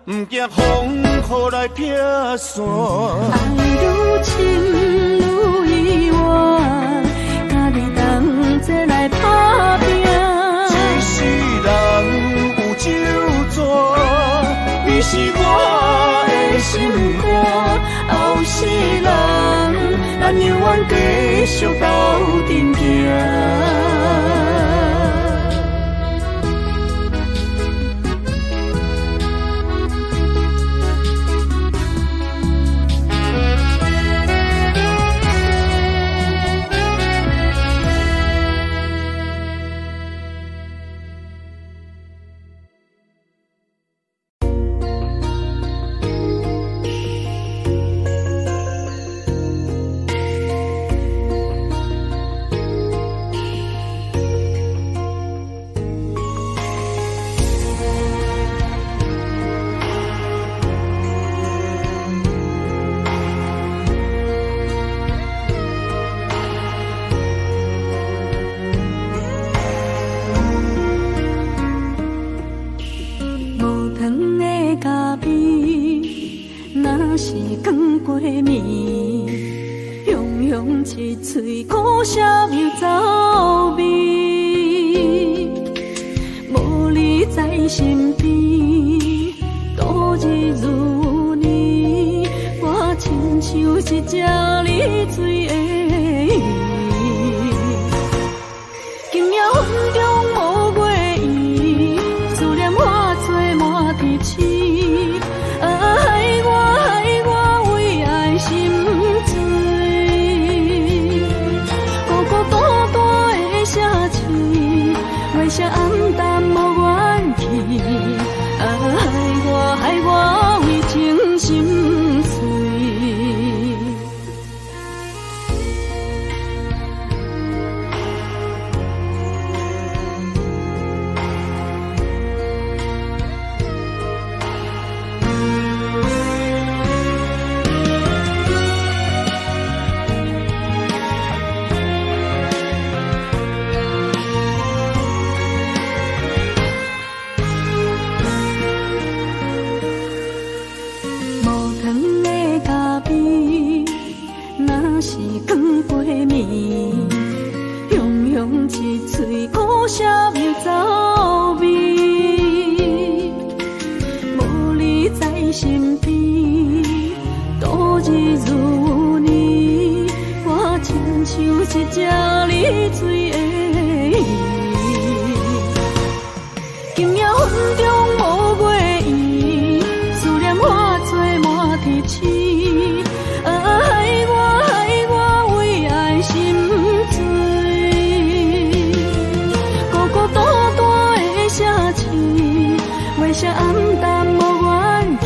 毋惊风雨来拆散，爱愈深愈意外，佮你同齐来打拼。一世人有酒泉，你是我的心肝，后世人，咱永远继续斗阵行。光過暝，雄雄一喙苦涩又走味，無你在身邊，度日如年，我親像一隻溺水的魚。今夜雲中無月圓，思念化做滿地刺。啊，害我害我為愛心醉，孤孤單單的城市，月色暗淡無遠去。啊，害我害我為情心碎。無糖的咖啡，若是光過暝，雄雄一喙苦澀又走味，無你在身邊，度日如年，我親像一隻溺水的魚。今夜雲中無月圓，思念化做滿地刺。啊，害我害我為愛心醉，孤孤單單的城市，月色暗淡無遠去。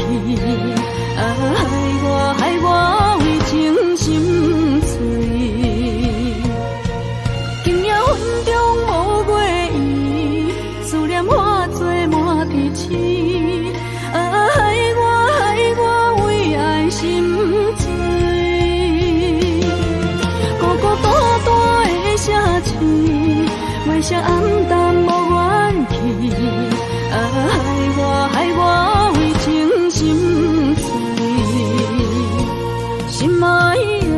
啊，害我害我為情心碎。今夜雲中無月圓，思念化做滿地刺。啊，害我害我為愛心醉，孤孤單單的城市，月色暗淡無遠去。啊，害我害我為情心碎，心愛的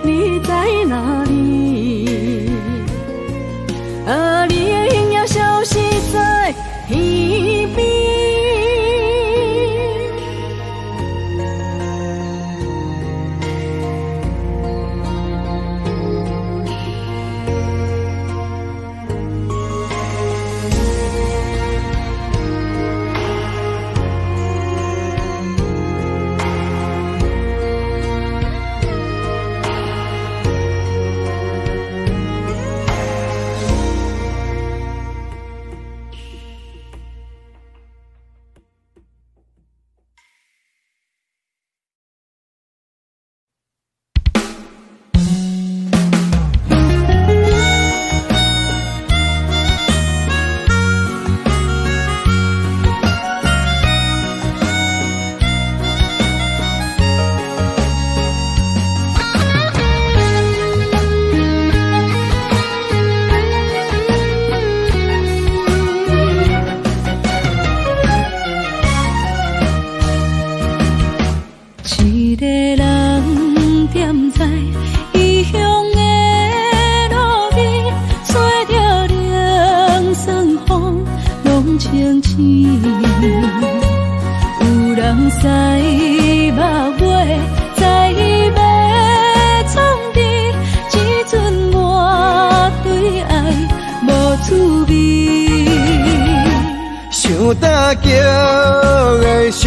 你在哪裡？啊，你的影影消失在耳邊。一個人踮在異鄉的路邊，吹著冷霜風，攏清醒。有人驶目尾，知欲創治，這陣我對愛無滋味。想打叫的傷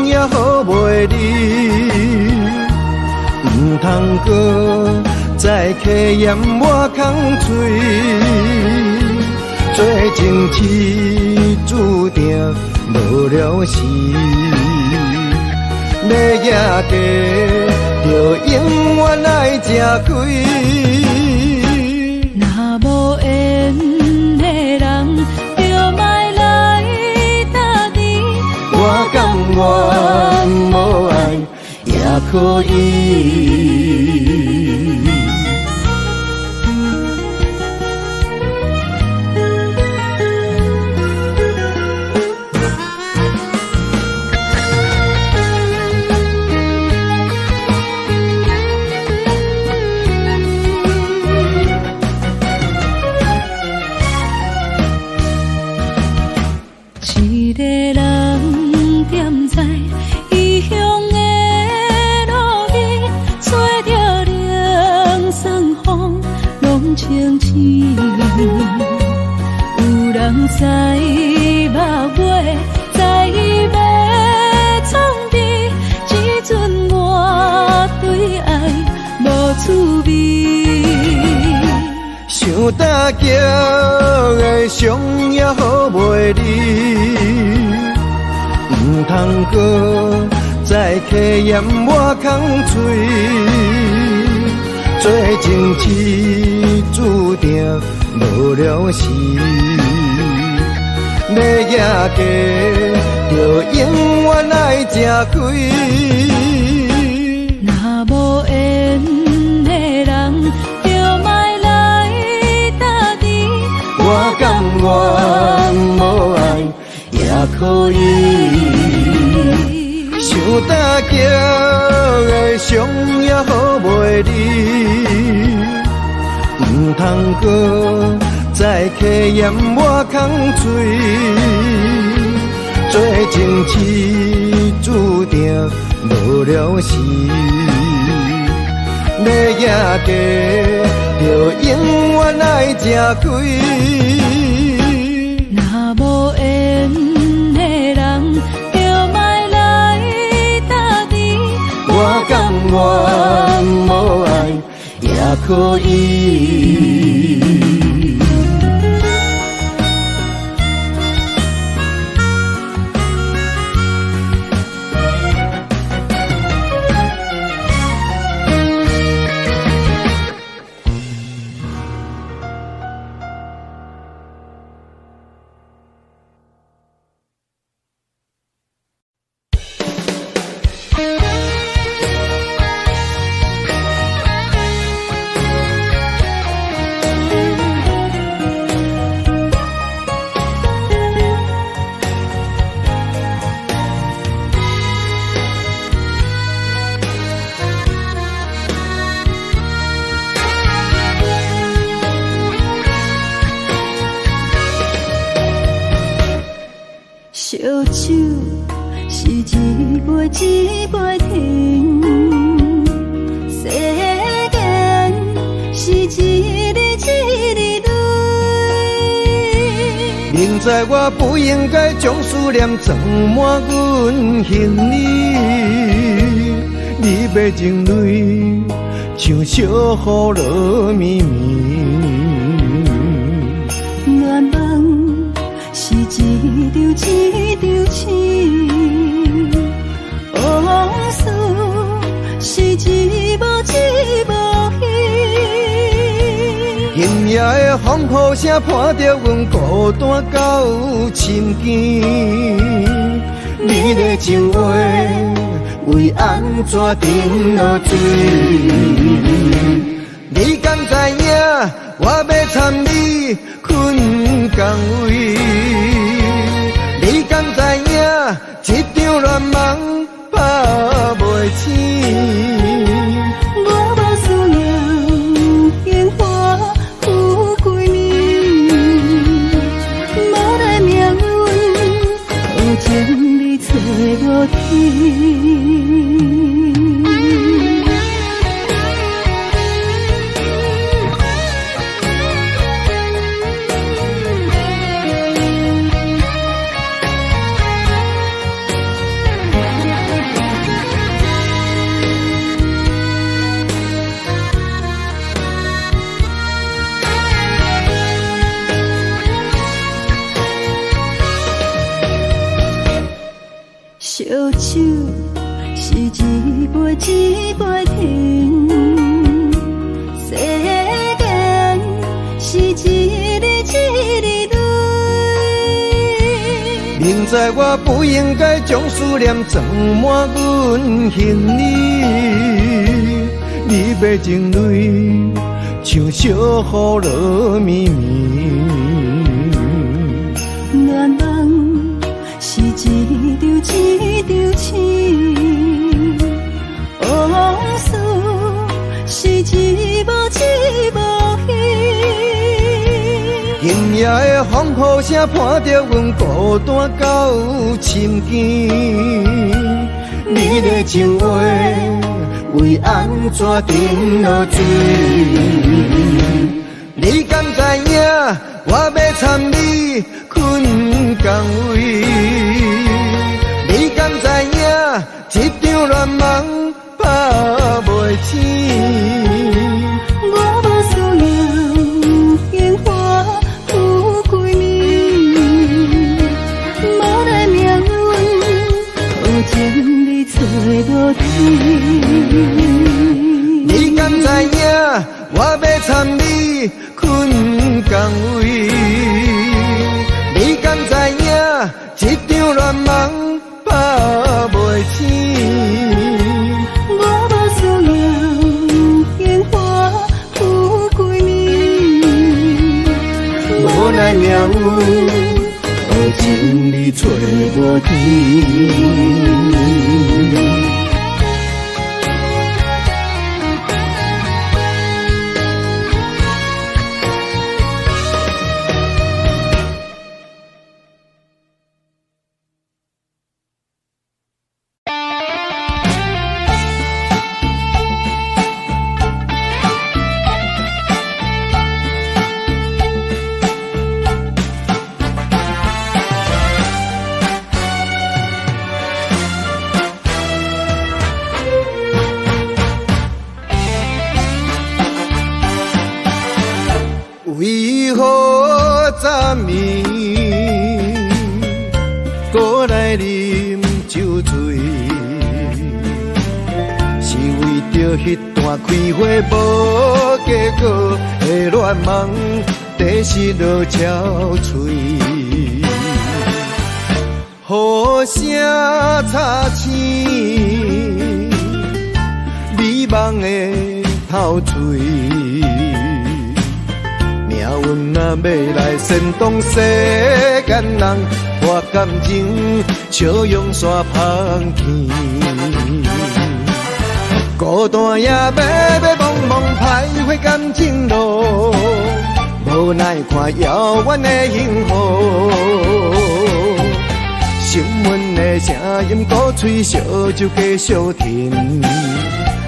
也好袂离，毋通阁再客嫌我空喙，做情痴注定無了时，欲行过就永遠愛食亏。若無緣的人，就莫來搭甜。我甘願無愛也可以。知目尾知欲创治，这阵我对爱无趣味。想打击的伤也好袂离，毋通阁再客嫌我空喙，做情痴注定无了时，欲赢家就永远爱食亏。若无缘的人，就莫来搭甜。我甘愿无爱也可以。想打击的伤也好袂离，毋通阁再客嫌我空喙，做情痴注定无了时，欲赢家就永远爱食亏。若无缘的人，就莫来搭甜。我甘愿无爱也可以。烧酒是一杯一杯停，世间是一日一日累。明知我不应该将思念装满阮心里，你欲情泪像小雨落暝暝。愿望是一场一场醒，往事是一幕一幕戏。今夜的风雨声伴著阮孤单到深更，你的情话为按怎沉落水？你敢知影我欲参你困仝位？你敢知影这场恋梦拍袂醒？我无需要荣华富贵名，无奈命运多情你找无天。烧酒是一杯一杯停，世间是一日一日累。明知我不应该将思念装满阮心里，你欲情泪像小雨落暝暝。愿望是一场一场醒，往事是一幕一幕戏。今夜的风雨声伴著阮孤单到深更，你的情话为按怎沉落水？你敢知影我欲参你困睏仝位。你敢知影？這場戀夢拍袂醒。我無需要榮華富貴呢，無奈命運予情你揣無天。你敢知影？我欲參你睏仝位。你敢知影？這場戀夢拍袂醒。我無需要榮華富貴呢，無奈命運予情你揣無天。為何昨暝閣來啉酒醉？是為著彼段開花無結果的戀夢，在失落憔悴。雨聲吵醒美夢的透碎。命運若欲來煽動世間人，破感情，笑容煞芳去。孤單夜迷迷濛濛歹花感情路，無奈看遙遠的幸福。新聞的聲音鼓吹燒酒繼續停，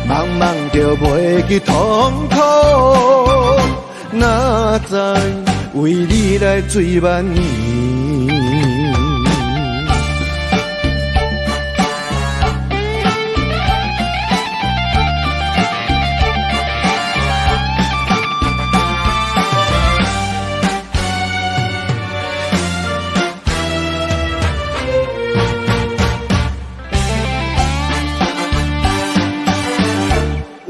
茫茫著袂記痛苦。哪知為你來醉萬年。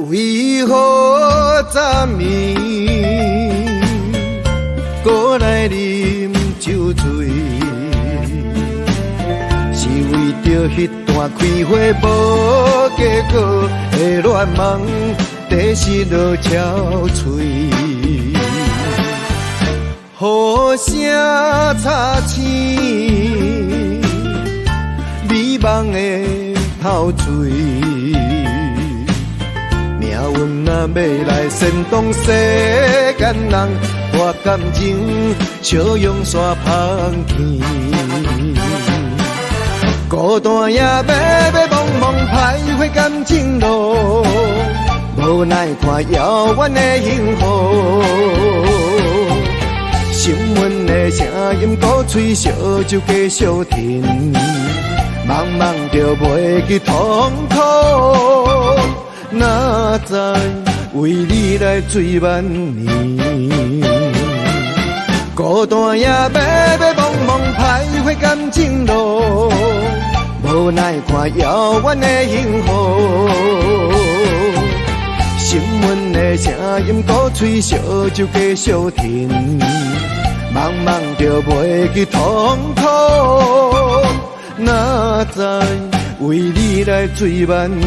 為何昨暝閣來啉酒醉？是為著彼段開花無結果的戀夢，在失落憔悴。雨聲吵醒美夢的透碎。命運若欲來煽動世間人，破感情，笑容煞芳去。孤單夜迷迷濛濛歹花感情路，無奈看遙遠的幸福。新聞的聲音鼓吹燒酒繼續停，茫茫著袂記痛苦。哪知為你來醉萬年，孤單夜迷迷濛濛歹花感情路，無奈看遙遠的幸福。新聞的聲音鼓吹燒酒繼續停，茫茫著袂記痛苦。哪知為你來醉萬年。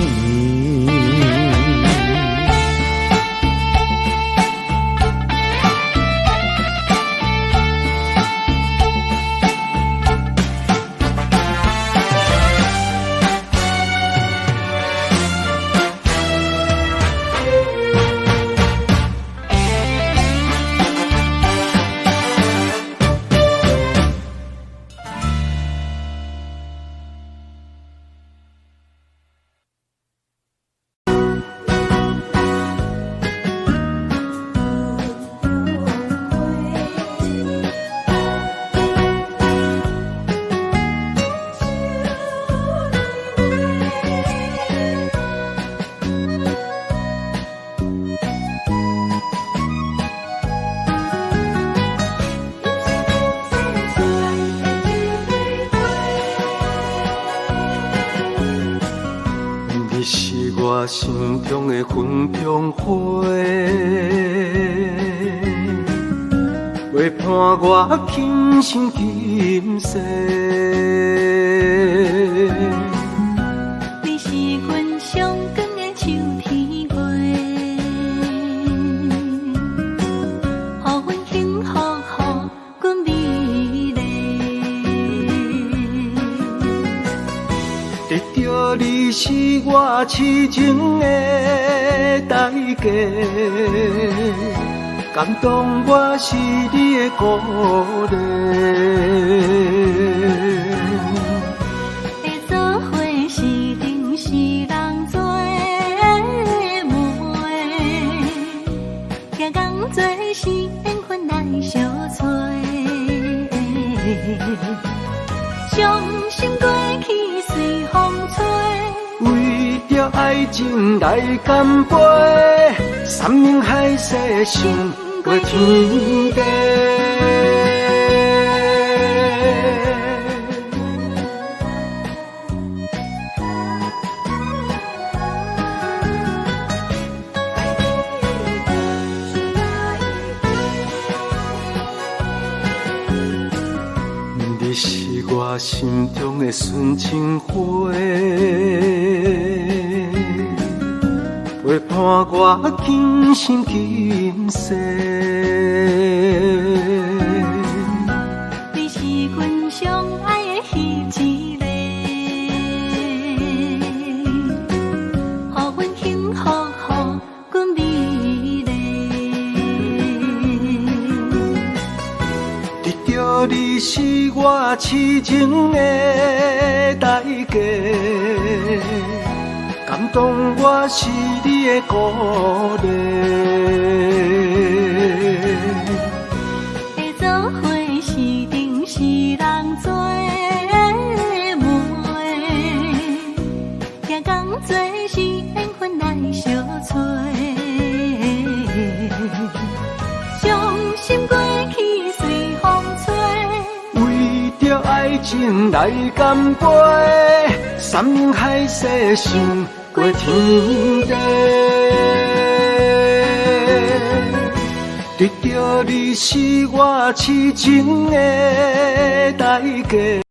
你是我心中的云中花，陪伴我今生今世。你是阮上光的秋天月，予阮幸福，予阮美丽。得著你是我痴情的代价，感動我是你的鼓勵。會做伙是阵是人做媒，行仝做是緣分來相催。傷心過去隨風吹，為著愛情來乾杯，山盟海誓勝過天地。你是我心中的純情花，陪伴我今生今世。你是阮上愛的彼一个，予阮幸福，予阮美麗。得著你是我痴情的代價，感動我是你的鼓勵。會做伙是陣是人做媒，行仝做是緣分來相催。傷心過去隨風吹，為著愛情來乾杯，山盟海誓勝過天地。得著你是我痴情的代價。